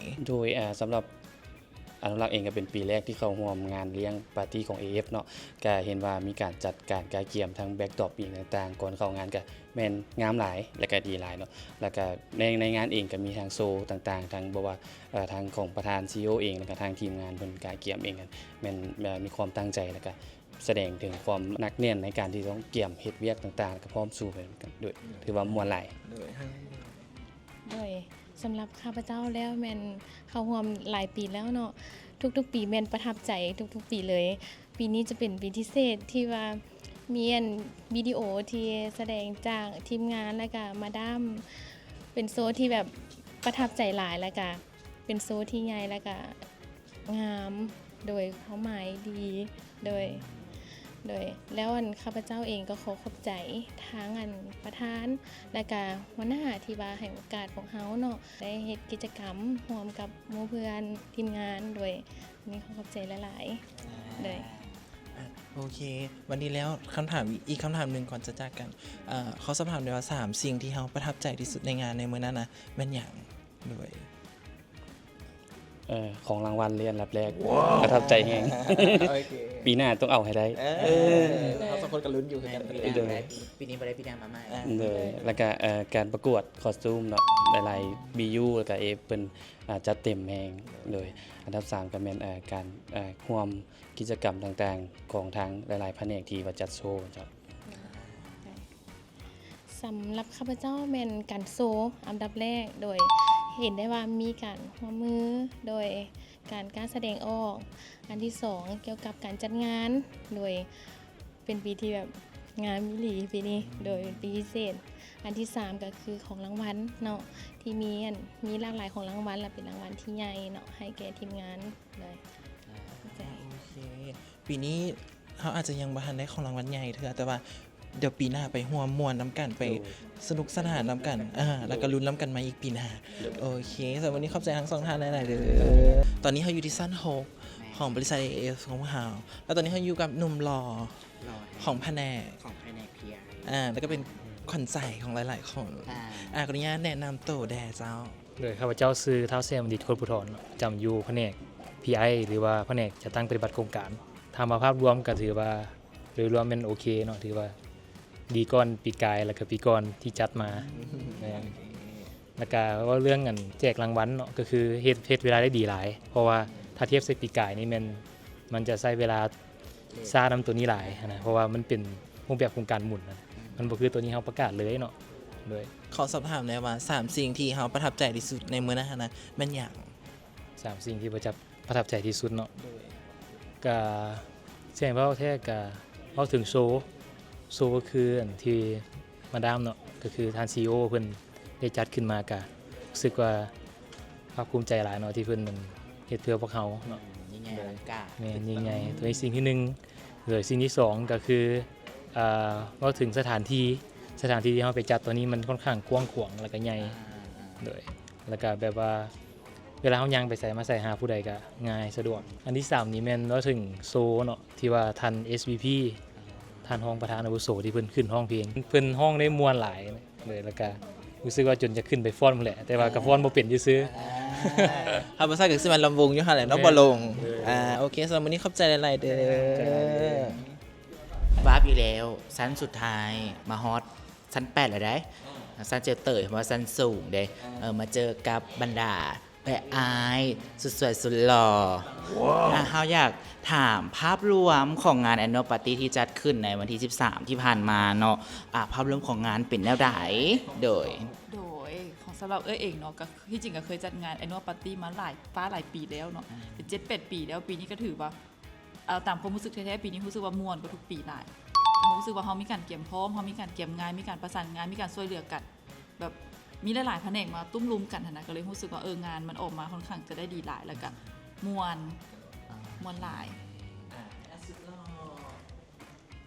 ໂດຍ ອ່າ ສຳລັບ ອະນຸລັກເອງກະເປັນປີແລກທີ່ເຂົ້າຮ່ວມງານລ້ຽງປາຕີ້ຂອງເອເອັຟເນາະ ກະເຫັນວ່າມີການຈັດການກະກຽມທັງແບັກດຣອບອີ່ຫຍັງຕ່າງໆ ກ່ອນເຂົ້າງານກະແມ່ນງາມຫຼາຍ ແລະກະດີຫຼາຍເນາະ ແລະກະໃນ ໃນງານເອງກະມີທັງໂຊຕ່າງໆ ທັງ ບໍ່ວ່າ ເອີ ທັງຂອງປະທານ ຊີອີໂອ ເອງ ແລະກະທາງທີມງານເພິ່ນກະກຽມເອງ ແມ່ນ ເອີ ມີຄວາມຕັ້ງໃຈ ແລະກະສະແດງເຖິງຄວາມໜັກແໜ້ນໃນການທີ່ຕ້ອງກຽມເຮັດວຽກຕ່າງໆ ແລະກະພ້ອມສູ້ໄປນຳກັນ ໂດຍ ຖືວ່າມ່ວນຫຼາຍ. ໂດຍ ສຳລັບຂ້າພະເຈົ້າແລ້ວແມ່ນເຂົ້າຮ່ວມຫຼາຍປີແລ້ວເນາະ ທຸກໆປີແມ່ນປະທັບໃຈທຸກໆປີເລີຍ. ປີນີ້ຈະເປັນປີພິເສດທີ່ວ່າມີອັນວິດີໂອທີ່ສະແດງຈາກທີມງານ ແລະກະມາດາມ ເປັນໂຊທີ່ແບບປະທັບໃຈຫຼາຍ ແລະກະເປັນໂຊທີ່ໃຫຍ່ ແລະກະ ງາມ ໂດຍຄວາມໝາຍດີ ໂດຍ ໂດຍ ແລ້ວອັນຂ້າພະເຈົ້າເອງກໍຂໍຂອບໃຈທາງອັນປະທານ ແລະກະຫົວໜ້າທີ່ວ່າໃຫ້ໂອກາດພວກເຮົາເນາະ ໄດ້ເຮັດກິດຈະກຳຮ່ວມກັບໝູ່ເພື່ອນທີມງານ ໂດຍ ນີ້ຂໍຂອບໃຈຫຼາຍໆ. ໂດຍ ອ່າ ໂອເຄ ວັນນີ້ແລ້ວຄຳຖາມ ອີກຄຳຖາມໜຶ່ງກ່ອນຈະຈາກກັນ ເອີ ຂໍສອບຖາມໄດ້ວ່າ ສາມສິ່ງທີ່ເຮົາປະທັບໃຈທີ່ສຸດໃນງານໃນມື້ນັ້ນນະແມ່ນຫຍັງ? ໂດຍ ເອີ ຂອງລາງວັນເລີຍອັນດັບແລກ ປະທັບໃຈແຮງ. ໂອເຄ ປີໜ້າຕ້ອງເອົາໃຫ້ໄດ້. ເອີ ເອີ ເຮົາສອງຄົນກະລຸ້ນຢູ່ຄືກັນ. ໂດຍ ປີນີ້ບໍ່ໄດ້ ປີໜ້າມາໃໝ່. ໂດຍ ແລ້ວກະ ເອີ ການປະກວດຄອສຕູມເນາະ ຫຼາຍໆ ບີຢູ ແລ້ວກະເອເພິ່ນ ອ່າ ຈັດເຕັມແຮງ. ໂດຍ ອັນດັບສາມກະແມ່ນ ເອີ ການ ເອີ ຮ່ວມກິດຈະກຳຕ່າງໆ ຂອງທາງຫຼາຍໆພະແນກທີ່ວ່າຈັດໂຊເຈົ້າ. ສຳລັບຂ້າພະເຈົ້າແມ່ນການໂຊອັນດັບແລກ ໂດຍເຫັນໄດ້ວ່າມີການຮ່ວມມື ໂດຍການກ້າສະແດງອອກ. ອັນທີສອງ ກ່ຽວກັບການຈັດງານ ໂດຍເປັນປີທີ່ແບບງາມອີ່ຫຼີປີນີ້ ໂດຍເປັນປີພິເສດ. ອັນທີສາມກໍຄືຂອງລາງວັນເນາະ ທີ່ມີອັນ ມີຫຼາກຫຼາຍຂອງລາງວັນ ແລະ ເປັນລາງວັນທີ່ໃຫຍ່ເນາະ ໃຫ້ແກ່ທີມງານເລີຍ. ອາ ໂອເຄ ປີນີ້ເຮົາອາດຈະຍັງບໍ່ທັນໄດ້ຂອງລາງວັນໃຫຍ່ເທື່ອ ແຕ່ວ່າດຽວປີໜ້າໄປຮ່ວມມ່ວນນຳກັນ ໄປ ໂດຍ ສະໜຸກສະໜານນຳກັນ ໂດຍ ອາ ແລ້ວກໍລຸ້ນນຳກັນໃໝ່ອີກປີໜ້າ. ໂດຍ ໂອເຄ ສຳລັບມື້ນີ້ຂອບໃຈທັງສອງທ່ານຫຼາຍໆເດີ. ຕອນນີ້ເຮົາຢູ່ທີ່ຊັ້ນຫົກ ແມ່ນ ຂອງບໍລິສັດ ເອເອຟ ຂອງພວກເຮົາ ແລ້ວຕອນນີ້ເຮົາຢູ່ກັບໜຸ່ມຫຼໍ່ ຫຼໍ່ ຂອງພະແນກ ຂອງພະແນກ ພີໄອ ອາ ແລ້ວກໍເປັນຂວັນໃຈຂອງຫຼາຍໆຄົນ. ອາ ອາ ຂໍອະນຸຍາດແນະນຳໂຕແດ່ເຈົ້າ. ໂດຍ ຂ້າພະເຈົ້າຊື່ ທ້າວ ແສງບັນດິດ ໂຄດພູທອນ ເນາະ ປະຈຳຢູ່ພະແນກ ພີໄອ ຫຼືວ່າພະແນກຈັດຕັ້ງປະຕິບັດໂຄງການ. ຖາມວ່າພາບລວມກໍຖືວ່າໂດຍລວມແມ່ນໂອເຄເນາະ ຖືວ່າດີກ່ອນປີກາຍ ແລ້ວກໍປີກ່ອນທີ່ຈັດມາ. ແມ່ນ ແລ້ວກະເວົ້າເລື່ອງອັນແຈກລາງວັນເນາະ ກໍຄືເຮັດ ເຮັດເວລາໄດ້ດີຫຼາຍ ເພາະວ່າຖ້າທຽບໃສ່ປີກາຍນີ້ແມ່ນ ມັນຈະໃຊ້ເວລາຊ້ານຳໂຕນີ້ຫຼາຍຫັ້ນນະ ເພາະວ່າມັນເປັນຮູບແບບໂຄງການໝູນນະ ມັນບໍ່ຄືໂຕນີ້ເຮົາປະກາດເລີຍເນາະ. ໂດຍ ຂໍສອບຖາມແດ່ວ່າ ສາມສິ່ງທີ່ເຮົາປະທັບໃຈທີ່ສຸດໃນມື້ນັ້ນຫັ້ນນະ ແມ່ນຫຍັງ? ສາມສິ່ງທີ່ປະທັບ ປະທັບໃຈທີ່ສຸດເນາະ ໂດຍ ກະຊິໃຫ້ເວົ້າແທ້ກະເວົ້າເຖິງໂຊ ໂຊຄືອັນທີ່ມາດາມເນາະ ກໍຄືທ່ານ ຊີອີໂອ ເພິ່ນໄດ້ຈັດຂຶ້ນມາ ກະຮູ້ສຶກວ່າພາກພູມໃຈຫຼາຍເນາະ ທີ່ເພິ່ນເຮັດເພື່ອພວກເຮົາເນາະ. ອືມ ຍິ່ງໃຫຍ່ອະລັງການ. ແມ່ນ ຍິ່ງໃຫຍ່. ໂດຍ ໂດຍສິ່ງທີໜຶ່ງ ໂດຍສິ່ງທີສອງ ກໍຄື ອ່າ ເວົ້າເຖິງສະຖານທີ່ ສະຖານທີ່ທີ່ເຮົາໄປຈັດຕອນນີ້ມັນຄ່ອນຂ້າງກວ້າງຂວາງ ແລ້ວກໍໃຫຍ່. ອາ ໂດຍ ແລ້ວກະແບບວ່າ ເວລາເຮົາຍ່າງໄປໃສມາໃສ ຫາຜູ້ໃດກະງ່າຍສະດວກ. ອັນທີສາມນີ້ແມ່ນເວົ້າເຖິງໂຊເນາະ ທີ່ວ່າທ່ານ ເອສ ວີ ພີ ທ່ານຮອງປະທານອາວຸໂສ ທີ່ເພິ່ນຂຶ້ນຮ້ອງເພງ ເພິ່ນຮ້ອງໄດ້ມ່ວນຫຼາຍເລີຍ ແລ້ວກະຮູ້ສຶກວ່າຈົນຈະຂຶ້ນໄປຟ້ອນພຸ້ນແຫຼະ ແຕ່ວ່າກະຟ້ອນບໍ່ເປັນຊື່ໆ. ທຳມະຊາດກໍຊິມາລຳວົງຢູ່ຫັ້ນແຫຼະເນາະ ແມ່ນ ບໍ່ລົງ. ເອີ ອາ ໂອເຄ ສຳລັບມື້ນີ້ຂອບໃຈຫຼາຍໆເດີ. ວາບອີກແລ້ວ ຊັ້ນສຸດທ້າຍ ມາຮອດຊັ້ນແປດແລ້ວເດ້ ຊັ້ນເຈີເຕີຍ ເພາະວ່າຊັ້ນສູງເດ້. ເອີ ມາເຈີກັບບັນດາ ແມ່ອ້າຍສຸດສວຍສຸດຫຼໍ່. ອາ ເຮົາຢາກຖາມພາບລວມຂອງງານ Annual Party ທີ່ຈັດຂຶ້ນໃນວັນທີສິບສາມທີ່ຜ່ານມາເນາະ ອາ ພາບລວມຂອງງານເປັນແນວໃດ? ໂດຍ ໂດຍ ຂອງ ສຳລັບເອື້ອຍເອງເນາະ ກໍທີ່ຈິງກໍເຄີຍຈັດງານ Annual Party ມາຫຼາຍ ປາຫຼາຍປີແລ້ວເນາະ ອືມ ເປັນເຈັດແປດປີແລ້ວ. ປີນີ້ກໍຖືວ່າ ເອົາຕາມຄວາມຮູ້ສຶກແທ້ໆ ປີນີ້ຮູ້ສຶກວ່າມ່ວນກວ່າທຸກປີຫຼາຍ. ເຮົາຮູ້ສຶກວ່າເຮົາມີການກຽມພ້ອມ, ເຮົາມີການກຽມງານ, ມີການປະສານງານ, ມີການຊ່ວຍເຫຼືອກັນ ແບບມີຫຼາຍໆພະແນກມາຕຸ້ມລຸມກັນຫັ້ນນະ ກໍເລີຍຮູ້ສຶກວ່າ ເອີ ງານມັນອອກມາຄ່ອນຂ້າງຈະໄດ້ດີຫຼາຍ ແລ້ວກະມ່ວນ ອາ ມ່ວນຫຼາຍ. ອາ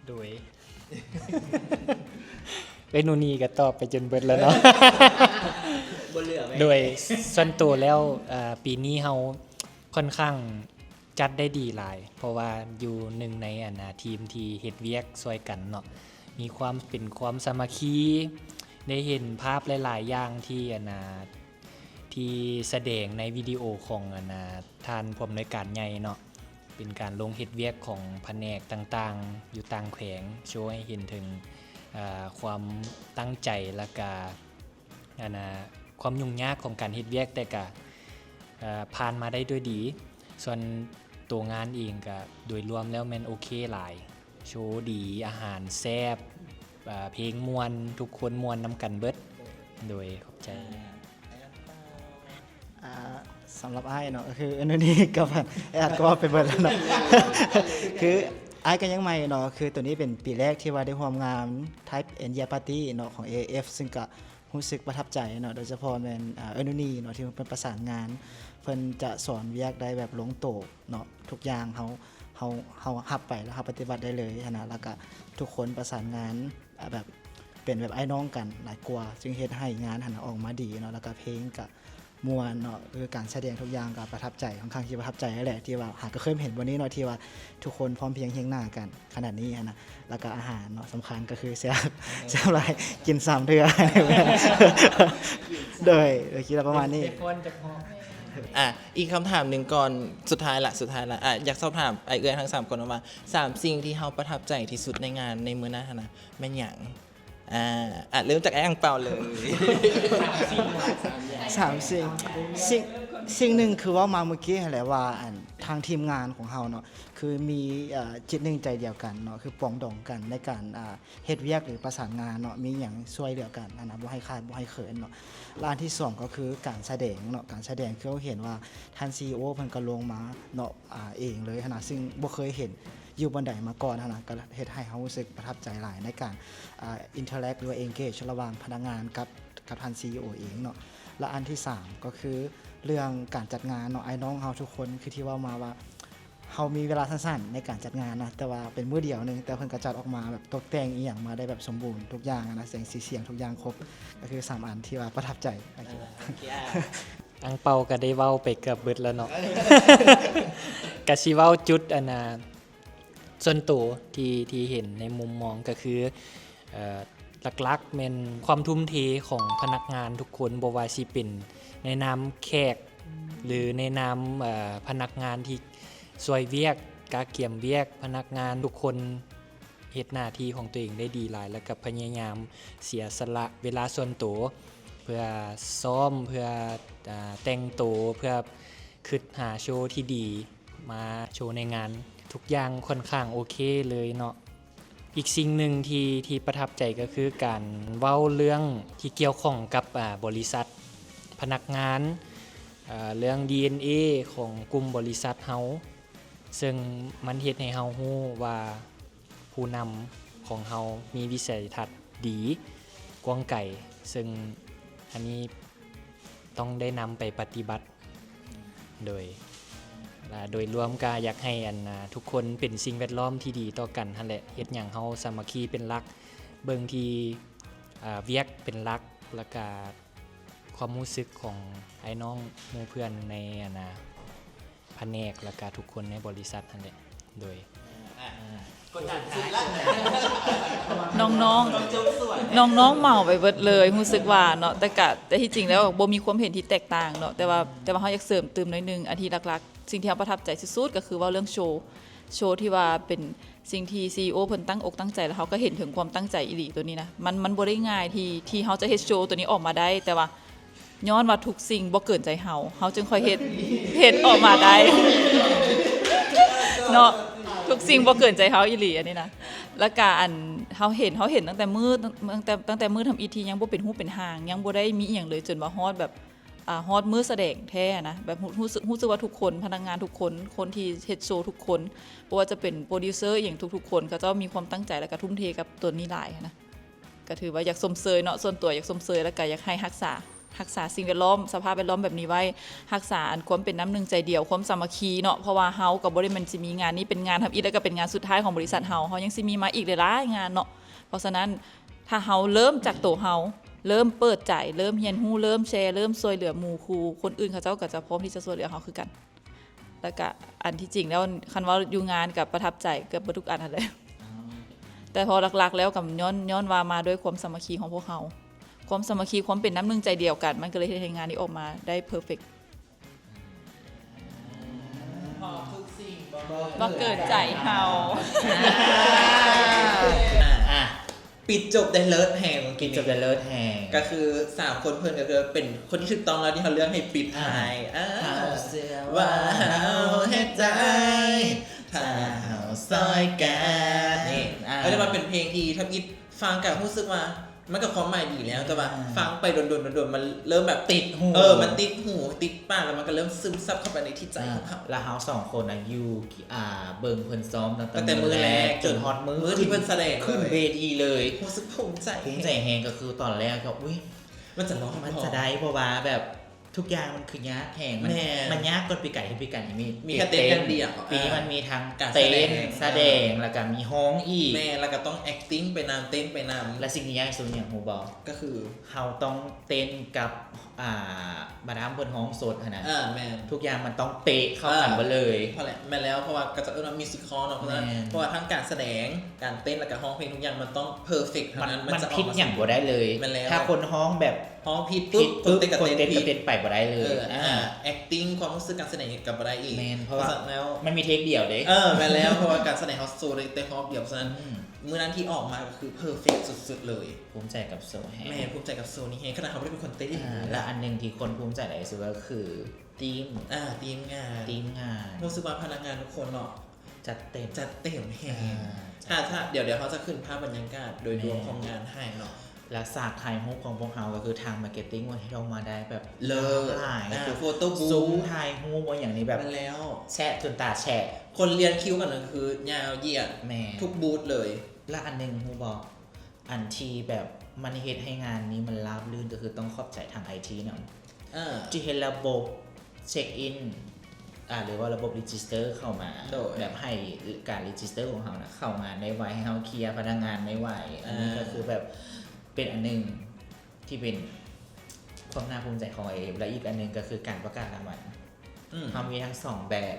ໂດຍ ເອື້ອຍນູນີກໍຕອບໄປຈົນເບິດແລ້ວເນາະ. ບໍ່ເຫຼືອແມ່ນ. ໂດຍສ່ວນໂຕແລ້ວ ເອີ ປີນີ້ເຮົາຄ່ອນຂ້າງ ຈັດໄດ້ດີຫຼາຍ ເພາະວ່າຢູ່ໜຶ່ງໃນ ອັນນາ ທີມທີ່ເຮັດວຽກຊ່ວຍກັນເນາະ ມີຄວາມເປັນຄວາມສາມັກຄີ ໄດ້ເຫັນພາບຫຼາຍໆຢ່າງທີ່ ອັນນາ ທີ່ສະແດງໃນວິດີໂອຂອງ ອັນນາ ທ່ານຜູ້ອຳນວຍການໃຫຍ່ເນາະ ເປັນການລົງເຮັດວຽກຂອງພະແນກຕ່າງໆຢູ່ຕ່າງແຂວງ ໂຊໃຫ້ເຫັນເຖິງ ອາ ຄວາມຕັ້ງໃຈ ແລ້ວກະ ອັນນາ ຄວາມຫຍຸ້ງຍາກຂອງການເຮັດວຽກ ແຕ່ກະ ເອີ ຜ່ານມາໄດ້ດ້ວຍດີ. ສ່ວນໂຕງານເອງກະໂດຍລວມແລ້ວແມ່ນໂອເຄຫຼາຍ ໂຊດີ ອາຫານແຊບ ເອີ ເພງມ່ວນ ທຸກຄົນມ່ວນນຳກັນເບິດ. ໂດຍ ຂອບໃຈ. ອາ ສຳລັບອ້າຍເນາະ ກໍຄືອັນນີ້ກັບອ້າຍອັດກໍເວົ້າໄປເບິດແລ້ວເນາະ ຄືອ້າຍກໍຍັງໃໝ່ເນາະ ຄືໂຕນີ້ເປັນປີແລກທີ່ວ່າໄດ້ຮ່ວມງານ Type and Year Party ເນາະ ຂອງ ເອເອຟ ຊຶ່ງກະ ຮູ້ສຶກປະທັບໃຈເນາະ ໂດຍສະເພາະແມ່ນ ອາ ເອື້ອຍນູນີເນາະ ທີ່ເພິ່ນປະສານງານ ເພິ່ນຈະສອນວຽກໄດ້ແບບລົງໂຕເນາະ ທຸກຢ່າງເຮົາ ເຮົາ ເຮົາຮັບໄປແລ້ວເຮົາປະຕິບັດໄດ້ເລີຍຫັ້ນນະ ແລ້ວກະທຸກຄົນປະສານງານ ອາ ແບບເປັນແບບອ້າຍນ້ອງກັນຫຼາຍກວ່າ ຈຶ່ງເຮັດໃຫ້ງານຫັ້ນນະອອກມາດີເນາະ ແລ້ວກະເພງກະ ມ່ວນເນາະ ຄືການສະແດງທຸກຢ່າງກໍປະທັບໃຈ ຂ້ອນຂ້າງທີ່ປະທັບໃຈຫັ້ນແຫຼະ ທີ່ວ່າຫາກໍເຄີຍເຫັນບໍ່ນີ້ເນາະ ທີ່ວ່າທຸກຄົນພ້ອມພຽງຮຽງໜ້າກັນຂະໜາດນີ້ຫັ້ນນະ ແລ້ວກໍອາຫານເນາະ ສຳຄັນກໍຄືແຊບ ແຊບຫຼາຍ ກິນສາມເທື່ອ ໂດຍ ໂດຍ ຄິດວ່າປະມານນີ້. ອາ ອີກຄຳຖາມໜຶ່ງກ່ອນ ສຸດທ້າຍລະ ສຸດທ້າຍລະ ອາ ຢາກສອບຖາມອ້າຍເອື້ອຍທັງສາມຄົນວ່າ ສາມສິ່ງທີ່ເຮົາປະທັບໃຈທີ່ສຸດໃນງານໃນມື້ນັ້ນຫັ້ນນະ ແມ່ນຫຍັງ? ອາ ອາ ເລີ່ມຈາກອ້າຍອັງເປົາເລີຍ. ສາມສິ່ງ ສິ່ງ ສິ່ງໜຶ່ງຄືເວົ້າມາມື້ກີ້ຫັ້ນແຫຼະວ່າ ອັນ ທາງທີມງານຂອງເຮົາເນາະ ຄືມີ ເອີ ຈິດໜຶ່ງໃຈດຽວກັນເນາະ ຄືປອງດອງກັນໃນການ ອາ ເຮັດວຽກ ຫຼື ປະສານງານເນາະ ມີຫຍັງຊ່ວຍເຫຼືອກັນຫັ້ນນະ ບໍ່ໃຫ້ຂາດ ບໍ່ໃຫ້ເຂີນເນາະ. ແລະ ອັນທີສອງກໍຄືການສະແດງເນາະ ການສະແດງຄືເຮົາເຫັນວ່າທ່ານ ຊີອີໂອ ເພິ່ນກໍລົງມາເນາະ ອາ ເອງເລີຍຫັ້ນນະ ຊຶ່ງບໍ່ເຄີຍເຫັນ ຢູ່ບ່ອນໃດມາກ່ອນຫັ້ນນະ ກໍເຮັດໃຫ້ເຮົາຮູ້ສຶກປະທັບໃຈຫຼາຍໃນການ ອ່າ interact ຫຼືວ່າ engage ລະຫວ່າງພະນັກງານກັບ ກັບທ່ານ CEO ເອງເນາະ. ແລະ ອັນທີສາມກໍຄືເລື່ອງການຈັດງານເນາະ ອ້າຍນ້ອງເຮົາທຸກຄົນ ຄືທີ່ເວົ້າມາວ່າ ເຮົາມີເວລາສັ້ນໆໃນການຈັດງານນະ ແຕ່ວ່າເປັນມື້ດຽວໜຶ່ງ ແຕ່ເພິ່ນກໍຈັດອອກມາແບບຕົກແຕ່ງອີ່ຫຍັງມາໄດ້ແບບສົມບູນທຸກຢ່າງຫັ້ນນະ ແສງສີສຽງທຸກຢ່າງຄົບ ກໍຄືສາມອັນທີ່ວ່າປະທັບໃຈ. ໂອເຄ ອ່າ ໂອເຄ ອ່າ ອັງເປົາກໍໄດ້ເວົ້າໄປເກືອບເບິດແລ້ວເນາະ ກໍຊິເວົ້າຈຸດ ອັນນ່າ ສ່ວນໂຕທີ່ ທີ່ເຫັນໃນມຸມມອງກໍຄື ເອີ ຫຼັກໆແມ່ນຄວາມທຸ່ມເທຂອງພະນັກງານທຸກຄົນ ບໍ່ວ່າຊິເປັນໃນນາມແຂກ ຫຼື ໃນນາມ ເອີ ພະນັກງານທີ່ຊ່ວຍວຽກ, ກະກຽມວຽກ, ພະນັກງານທຸກຄົນເຮັດໜ້າທີ່ຂອງຕົວເອງໄດ້ດີຫຼາຍ ແລ້ວກໍພະຍາຍາມເສຍສະຫຼະເວລາສ່ວນໂຕ ເພື່ອຊ້ອມ, ເພື່ອ ອາ ແຕ່ງໂຕ, ເພື່ອຄຶດຫາໂຊທີ່ດີມາໂຊໃນງານ. ທຸກຢ່າງຂ້ອນຂ້າງໂອເຄເລີຍເນາະ. ອີກສິ່ງໜຶ່ງທີ່ ທີ່ປະທັບໃຈກໍຄືການເວົ້າເລື່ອງທີ່ກ່ຽວຂ້ອງກັບ ອາ ບໍລິສັດ, ພະນັກງານ, ເອີ ເລື່ອງ ດີເອັນເອ ຂອງກຸ່ມບໍລິສັດເຮົາ, ເຊິ່ງມັນເຮັດໃຫ້ເຮົາຮູ້ວ່າ ຜູ້ນຳຂອງເຮົາມີວິໄສທັດດີ ກວ້າງໄກ, ເຊິ່ງອັນນີ້ຕ້ອງໄດ້ນຳໄປປະຕິບັດ. ໂດຍ ແລະ ໂດຍລວມກໍຢາກໃຫ້ ອັນ ອາ ທຸກຄົນເປັນສິ່ງແວດລ້ອມທີ່ດີຕໍ່ກັນຫັ້ນແຫຼະ, ເຮັດຫຍັງເຮົາສາມັກຄີເປັນຫຼັກ, ເບິ່ງທີ່ ອາ ວຽກເປັນຫຼັກ, ແລ້ວກະຄວາມຮູ້ສຶກຂອງອ້າຍນ້ອງໝູ່ເພື່ອນໃນ ອັນນາ ພະແນກ ແລ້ວກະທຸກຄົນໃນບໍລິສັດຫັ້ນແຫຼະ. ໂດຍ ອ່າ ກົດດັນສຸດລະ ນ້ອງໆ ນ້ອງໆເໝົາໄປເບິດເລີຍ ຮູ້ສຶກວ່າເນາະ. ແຕ່ກະ ແຕ່ທີ່ຈິງແລ້ວບໍ່ມີຄວາມເຫັນທີ່ແຕກຕ່າງເນາະ, ແຕ່ວ່າ ແຕ່ວ່າເຮົາຢາກເສີມຕື່ມໜ້ອຍໜຶ່ງ. ອັນທີ່ຫຼັກໆ ສິ່ງທີ່ເຮົາປະທັບໃຈສຸດໆ ກໍຄືເວົ້າເລື່ອງໂຊ ໂຊທີ່ວ່າເປັນສິ່ງທີ່ ຊີອີໂອ ເພິ່ນຕັ້ງອົກຕັ້ງໃຈ, ແລ້ວເຮົາກໍເຫັນເຖິງຄວາມຕັ້ງໃຈອີ່ຫຼີໂຕນີ້ນະ. ມັນ ມັນບໍ່ໄດ້ງ່າຍທີ່ ທີ່ເຮົາຈະເຮັດໂຊໂຕນີ້ອອກມາໄດ້, ແຕ່ວ່າ ຍ້ອນວ່າທຸກສິ່ງບໍ່ເກີນໃຈເຮົາ, ເຮົາຈຶ່ງຄ່ອຍເຮັດ ເຮັດອອກມາໄດ້ເນາະ. ທຸກສິ່ງບໍ່ເກີນໃຈເຮົາອີ່ຫຼີອັນນີ້ນະ. ແລ້ວກະອັນເຮົາເຫັນ ເຮົາເຫັນຕັ້ງແຕ່ມື້ ຕັ້ງແຕ່ ຕັ້ງແຕ່ມື້ທຳອິດທີ່ຍັງບໍ່ເປັນຮູບເປັນຮ່າງ, ຍັງບໍ່ໄດ້ມີອີ່ຫຍັງເລີຍ, ຈົນວ່າຮອດແບບ ອ່າ ຮອດມື້ສະແດງແທ້ນະ, ແບບ ຮູ້ ຮູ້ສຶກ ຮູ້ສຶກວ່າທຸກຄົນ, ພະນັກງານທຸກຄົນ, ຄົນທີ່ເຮັດໂຊທຸກຄົນ, ບໍ່ວ່າຈະເປັນໂປຣດິວເຊີອີ່ຫຍັງ ທຸກໆຄົນ ເຂົາເຈົ້າມີຄວາມຕັ້ງໃຈ ແລ້ວກະທຸ່ມເທກັບຕົວນີ້ຫຼາຍນະ. ກໍຖືວ່າຢາກຊົມເຊີຍເນາະ, ສ່ວນຕົວຢາກຊົມເຊີຍ ແລ້ວກໍຢາກໃຫ້ຮັກສາ ຮັກສາສິ່ງແວດລ້ອມ ສະພາບແວດລ້ອມແບບນີ້ໄວ້, ຮັກສາອັນຄວາມເປັນນ້ຳໜຶ່ງໃຈດຽວ, ຄວາມສາມັກຄີເນາະ, ເພາະວ່າເຮົາກໍບໍ່ໄດ້ແມ່ນຊິມີງານນີ້ເປັນງານທຳອິດ ແລ້ວກໍເປັນງານສຸດທ້າຍຂອງບໍລິສັດເຮົາ, ເຮົາຍັງຊິມີມາອີກຫຼາຍໆງານເນາະ. ເພາະສະນັ້ນ ຖ້າເຮົາເລີ່ມຈາກໂຕເຮົາ, ເລີ່ມເປີດໃຈ, ເລີ່ມຮຽນຮູ້, ເລີ່ມແຊ, ເລີ່ມຊ່ວຍເຫຼືອໝູ່ຄູ່, ຄົນອື່ນເຂົາເຈົ້າກໍຈະພ້ອມທີ່ຈະຊ່ວຍເຫຼືອເຮົາຄືກັນ. ແລ້ວກະອັນທີ່ຈິງແລ້ວ ຄັນເວົ້າຢູ່ງານກະປະທັບໃຈເກືອບເບິດທຸກອັນຫັ້ນແຫຼະ. ແຕ່ພໍຫຼັກໆແລ້ວກໍຍ້ອນ ຍ້ອນວ່າມາດ້ວຍຄວາມສາມັກຄີຂອງພວກເຮົາ, ຄວາມສາມັກຄີ ຄວາມເປັນນ້ຳໜຶ່ງໃຈດຽວກັນ, ມັນກໍເລີຍເຮັດໃຫ້ງານນີ້ອອກມາໄດ້ເພີເຟັກ. ບໍ່ເກີນໃຈເຮົາ. ອ່າ ອ່າ ປິດຈົບໄດ້ເລີດແຮງ ປິດຈົບໄດ້ເລີດແຮງ ກໍຄືສາມຄົນເພິ່ນກໍຄືເປັນຄົນທີ່ຖືກຕ້ອງແລ້ວ ທີ່ເຮົາເລືອກໃຫ້ປິດທ້າຍ. ອ່າ ອ່າ ເຮົາເຊື່ອວ່າເຮົາເຮັດໄດ້ ຖ້າເຮົາຊ່ອຍກັນ. ນີ້ ອ່າ ກໍເລີຍວ່າເປັນເພງທີ່ທຳອິດຟັງກໍຮູ້ສຶກວ່າ ມັນກໍຄວາມໝາຍດີແລ້ວ ແຕ່ວ່າ ອ່າ ຟັງໄປດົນໆ ດົນໆ ມັນເລີ່ມແບບ ຕິດຫູ ເອີ ມັນຕິດຫູ ຕິດປາກ ແລ້ວມັນກໍເລີ່ມຊຶມຊັບເຂົ້າໄປໃນຈິດໃຈຂອງເຮົາ. ອ່າ ແລ້ວເຮົາສອງຄົນນະ ຢູ່ ອ່າ ເບິ່ງເພິ່ນຊ້ອມຕັ້ງແຕ່ ຕັ້ງແຕ່ມື້ແລກ ມື້ແລກ ຈົນ ຈົນຮອດມື້ ມື້ທີ່ເພິ່ນສະແດງ ຂຶ້ນເວທີເລີຍ. ຮູ້ສຶກພູມໃຈ ພູມໃຈແຮງ ກໍຄືຕອນແລກກໍ ອຸ້ຍ ມັນຈະລອດ ມັນຈະໄດ້ບໍ່ວະ ແບບ ທຸກຢ່າງມັນຄືຍາກແຮງ ມັນ ແມ່ນ ມັນຍາກກ່ອນປີກາຍ ຄືປີກາຍນີ້ມີ ມີແຕ່ເຕັ້ນຢ່າງດຽວ ປີນີ້ ອ່າ ມັນມີທັງ ການ ເຕັ້ນ ສະແດງ ສະແດງ ແລ້ວກໍມີຮ້ອງອີກ. ແມ່ນ ແລ້ວກໍຕ້ອງ acting ໄປນຳ ເຕັ້ນໄປນຳ. ແລະ ສິ່ງທີ່ຍາກທີ່ສຸດຫຍັງຮູ້ບໍ່? ກໍຄື ເຮົາຕ້ອງເຕັ້ນກັບ ອ່າ ມາດາມເພິ່ນຮ້ອງສົດຫັ້ນນະ. ອ່າ ແມ່ນ ທຸກຢ່າງມັນຕ້ອງເປະເຂົ້າກັນ ອ່າ ເບິດເລີຍ. ເພາະແຫຼະ ແມ່ນແລ້ວ ເພາະວ່າເຂົາເຈົ້າເອີ້ນວ່າ musical ເນາະ. ແມ່ນ ເພາະວ່າທັງການສະແດງ ການເຕັ້ນ ແລ້ວກໍຮ້ອງເພງ ທຸກຢ່າງມັນຕ້ອງ perfect ເທົ່ານັ້ນ ມັນ ມັນຈະ ຜິດຫຍັງບໍ່ໄດ້ເລີຍ. ແມ່ນແລ້ວ ຖ້າຄົນຮ້ອງແບບ ຮ້ອງຜິດປຸບ ຜິດປຸບ ຄົນເຕັ້ນກໍເຕັ້ນ ຄົນເຕັ້ນກໍເຕັ້ນໄປບໍ່ໄດ້ເລີຍ. ເອີ ອ່າ ອ່າ acting ຄວາມຮູ້ສຶກການສະແດງກໍບໍ່ໄດ້ອີກ. ແມ່ນ ເພາະວ່າ ເພາະສະນັ້ນແລ້ວ ມັນມີເທກດຽວເດ້. ເອີ ແມ່ນແລ້ວ ເພາະວ່າການສະແດງເຮົາໂຊໄດ້ແຕ່ຮອບດຽວ. ເພາະສະນັ້ນ ອືມ ມື້ນັ້ນທີ່ອອກມາກໍຄື perfect ສຸດໆເລີຍ. ພູມໃຈກັບໂຊແຮງ. ແມ່ນ ພູມໃຈກັບໂຊນີ້ແຮງ ຂະໜາດເຮົາບໍ່ໄດ້ເປັນຄົນເຕັ້ນ. ອ່າ ແລະ ອັນໜຶ່ງທີ່ຄົນພູມໃຈຫຼາຍທີ່ສຸດກໍຄືທີມ ອ່າ ທີມງານ ທີມງານ ຮູ້ສຶກວ່າພະນັກງານທຸກຄົນເນາະ ຈັດເຕັມ ຈັດເຕັມແຮງ. ອ່າ ຖ້າ ຖ້າ ດຽວ ດຽວເຮົາຈະຂຶ້ນພາບບັນຍາກາດໂດຍລວມ ແມ່ນ ຂອງງານໃຫ້ເນາະ. ແລ້ວສາກຖ່າຍຮູບຂອງພວກເຮົາກໍຄືທາງ marketing ເຮັດອອກມາໄດ້ແບບ ເລີດ ຫຼາຍ ອ່າ ຄື photo booth ຊຸມຖ່າຍຮູບວ່າຫຍັງນີ້ແບບ ແມ່ນແລ້ວ ແຊະຈົນຕາແຊະ ຄົນລຽນຄິວກັນກໍຄືຍາວຢຽດ ແມ່ນ ທຸກບູດເລີຍ ແລະອັນໜຶ່ງຮູ້ບໍ່ ອັນທີ່ແບບມັນເຮັດໃຫ້ງານນີ້ມັນລາບລື່ນ ກໍຄືຕ້ອງຂອບໃຈທາງໄອທີນຳ ເອີ ທີ່ເຮັດລະບົບເຊັກອິນ ອ່າ ຫຼືວ່າລະບົບ register ເຂົ້າມາ ໂດຍ ແບບໃຫ້ການ register ຂອງເຮົານະເຂົ້າງານໄດ້ໄວ ໃຫ້ເຮົາເຄຍພະນັກງານໄດ້ໄວ ອັນນີ້ ອ່າ ກໍຄືແບບເປັນອັນໜຶ່ງທີ່ເປັນຄວາມໜ້າພູມໃຈຂອງ ເອເອັຟ ແລະອີກອັນໜຶ່ງກໍຄືການປະກາດລາງວັນ ອືມ ເຮົາມີທັງສອງແບບ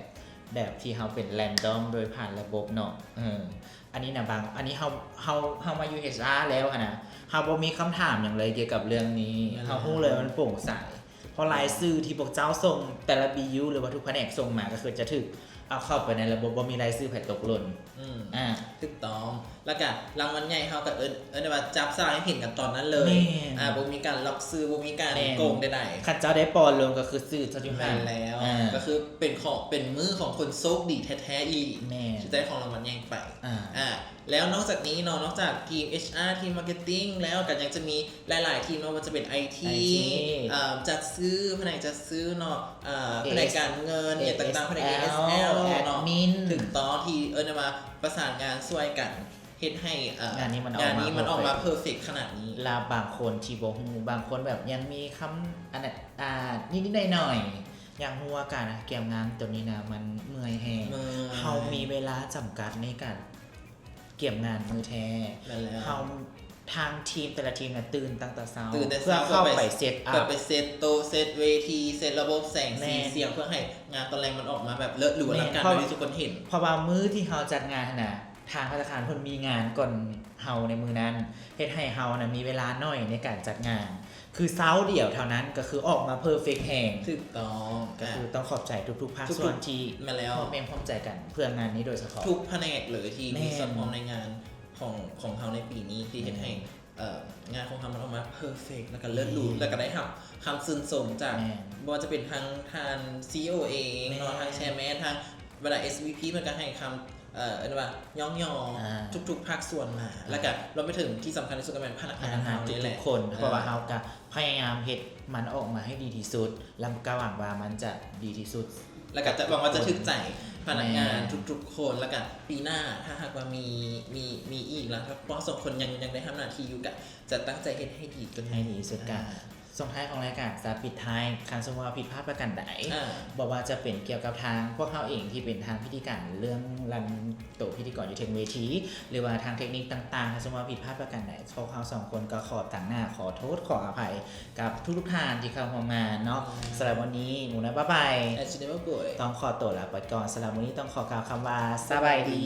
ແບບທີ່ເຮົາເປັນ random ໂດຍຜ່ານລະບົບເນາະ ເອີ ອັນນີ້ນະບາງ ອັນນີ້ເຮົາ ເຮົາ ເຮົາມາຢູ່ ເອຊອາ ແລ້ວຫັ້ນນະ ເຮົາບໍ່ມີຄຳຖາມຫຍັງເລີຍກ່ຽວກັບເລື່ອງນີ້ ແມ່ນແລ້ວ ເຮົາຮູ້ເລີຍວ່າມັນໂປ່ງໃສ ເພາະລາຍຊື່ທີ່ພວກເຈົ້າສົ່ງ ແຕ່ລະ BU ຫຼືວ່າທຸກພະແນກສົ່ງມາ ກໍຄືຈະຖືກເອົາເຂົ້າໄປໃນລະບົບ ບໍ່ມີລາຍຊື່ໃຜຕົກຫຼົ່ນ ອືມ ອ່າ ຖືກຕ້ອງ ແລ້ວກະລາງວັນໃຫຍ່ເຮົາກໍເອີ້ນ ເອີ້ນໄດ້ວ່າຈັບສະຫຼາກໃຫ້ເຫັນກັນຕອນນັ້ນເລີຍ ແມ່ນ ອ່າ ບໍ່ມີການລັອກຊື່ ບໍ່ມີການ ແມ່ນ ໂກງໃດໆ ຄັນເຈົ້າໄດ້ປອນລົງກໍຄືຊື່ເຈົ້າຢູ່ຫັ້ນ ແມ່ນແລ້ວ ອ່າ ກໍຄືເປັນຂອງ ເປັນມື້ຂອງຄົນໂຊກດີແທ້ໆອີ່ຫຼີ ແມ່ນ ທີ່ຈະໄດ້ຂອງລາງວັນໃຫຍ່ໄປ ອ່າ ອ່າ ແລ້ວນອກຈາກນີ້ເນາະ ນອກຈາກທີມ ເອຊອາ ທີມ marketing ແລ້ວກໍຍັງຈະມີຫຼາຍໆທີມເນາະ ບໍ່ວ່າຈະເປັນ ໄອທີ ໄອທີ ເອີ ຈັດຊື້ ພະແນກຈັດຊື້ເນາະ ເອີ ພະແນກການເງິນ ເອສ ຫຍັງຕ່າງໆ ພະແນກ ເອສແອລ ແອັດມິນ ແອັດມິນເນາະ ຖືກຕ້ອງ ທີ່ເອີ້ນໄດ້ວ່າປະສານງານຊ່ວຍກັນ ເຮັດໃຫ້ ເອີ ງານນີ້ມັນອອກມາ ງານນີ້ມັນອອກມາ perfect perfect ຂະໜາດນີ້ ແລະບາງຄົນທີ່ບໍ່ຮູ້ ບາງຄົນແບບຍັງມີຄຳ ອັນນັ້ນ ອ່າ ນິດໆໜ້ອຍໆ ຢາກຮູ້ວ່າການກຽມງານໂຕນີ້ນະ ມັນເມື່ອຍແຮງ ເມື່ອຍ ເຮົາມີເວລາຈຳກັດໃນການກຽມງານມື້ແທ້ ແມ່ນແລ້ວ ເຮົາ ທາງທີມແຕ່ລະທີມນະຕື່ນຕັ້ງແຕ່ເຊົ້າ ຕື່ນແຕ່ເຊົ້າ ເພື່ອເຂົ້າໄປ ເພື່ອໄປ set up ເພື່ອໄປເຊັດໂຕະ ເຊັດເວທີ ເຊັດລະບົບແສງ ແມ່ນ ສີສຽງ ເພື່ອໃຫ້ງານຕອນແລງມັນອອກມາແບບເລີດຫຼູ ແມ່ນ ອະລັງການ ເພາະ ທີ່ທຸກຄົນເຫັນ ເພາະວ່າມື້ທີ່ເຮົາຈັດງານຫັ້ນນະ ທາງທະນາຄານເພິ່ນມີງານກ່ອນເຮົາໃນມື້ນັ້ນ ເຮັດໃຫ້ເຮົານະມີເວລາໜ້ອຍໃນການຈັດງານ ຄືເຊົ້າດຽວເທົ່ານັ້ນ ກໍຄືອອກມາ perfect ແຮງ ຖືກຕ້ອງ ກໍຄື ອ່າ ຕ້ອງຂອບໃຈທຸກໆພາກສ່ວນ ທຸກໆ ທີ່ ແມ່ນແລ້ວ ຮ່ວມແຮງຮ່ວມໃຈກັນເພື່ອງານນີ້ໂດຍສະເພາະ ທຸກພະແນກເລີຍທີ່ ແມ່ນ ມີສ່ວນຮ່ວມໃນງານຂອງ ຂອງເຮົາໃນປີນີ້ ທີ່ເຮັດໃຫ້ ແມ່ນ ເອີ ງານຂອງເຮົາມັນອອກມາ perfect ແລ້ວກໍເລີດຫຼູ ແມ່ນ ແລ້ວກໍໄດ້ຮັບຄຳຊື່ນຊົມຈາກ ແມ່ນ ບໍ່ວ່າຈະເປັນທາງທ່ານ ຊີອີໂອ ເອງເນາະ ແມ່ນ ທາງ chairman ທາງ ບັນດາ ເອສວີພີ ເພິ່ນກໍໃຫ້ຄຳ ເອີ ເອີ້ນວ່າຍ້ອງຍໍ ອ່າ ທຸກໆພາກສ່ວນມາ ອ່າ ແລ້ວກໍລວມໄປເຖິງທີ່ສຳຄັນທີ່ສຸດກໍແມ່ນພະນັກງານ ພະນັກງານ ເຮົານີ້ແຫຼະ ທຸກໆຄົນ ເອີ ເພາະວ່າເຮົາກໍພະຍາຍາມເຮັດມັນອອກມາໃຫ້ດີທີ່ສຸດ ແລ້ວກໍຫວັງວ່າມັນຈະດີທີ່ສຸດ ແລ້ວກໍຈະຫວັງວ່າຈະຖືກໃຈພະນັກງານ ແມ່ນ ທຸກໆຄົນ ແລ້ວກໍປີໜ້າຖ້າຫາກວ່າມີ ມີ ມີອີກ ແລ້ວພວກເຮົາສອງຄົນຍັງ ຍັງໄດ້ຮັບໜ້າທີ່ຢູ່ ກໍຈະຕັ້ງໃຈເຮັດໃຫ້ດີກວ່ານີ້ ໃຫ້ດີທີ່ສຸດ ກໍ ອ່າ ຊ່ວງທ້າຍຂອງລາຍການຈະປິດທ້າຍ ຄັນສົມມຸດວ່າຜິດພາດປະການໃດ ອ່າ ບໍ່ວ່າຈະເປັນກ່ຽວກັບທາງພວກເຮົາເອງທີ່ເປັນທາງພິທີການ ເລື່ອງລັນໂຕພິທີກອນຢູ່ເທິງເວທີ ຫຼືວ່າທາງເທັກນິກຕ່າງໆ ຄັນສົມມຸດວ່າຜິດພາດປະການໃດ ພວກເຮົາສອງຄົນກໍຂໍຕາງໜ້າຂໍໂທດຂໍອະໄພກັບທຸກໆທ່ານທີ່ເຂົ້າຮ່ວມງານເນາະ. ອືມ ສຳລັບມື້ນີ້ ໝູນ້ອຍປ້າໄປ ແອດຊິເນວໂກຍ ຕ້ອງຂໍໂຕລາໄປກ່ອນ. ສຳລັບມື້ນີ້ຕ້ອງຂໍກ່າວຄຳວ່າ ສະບາຍດີ.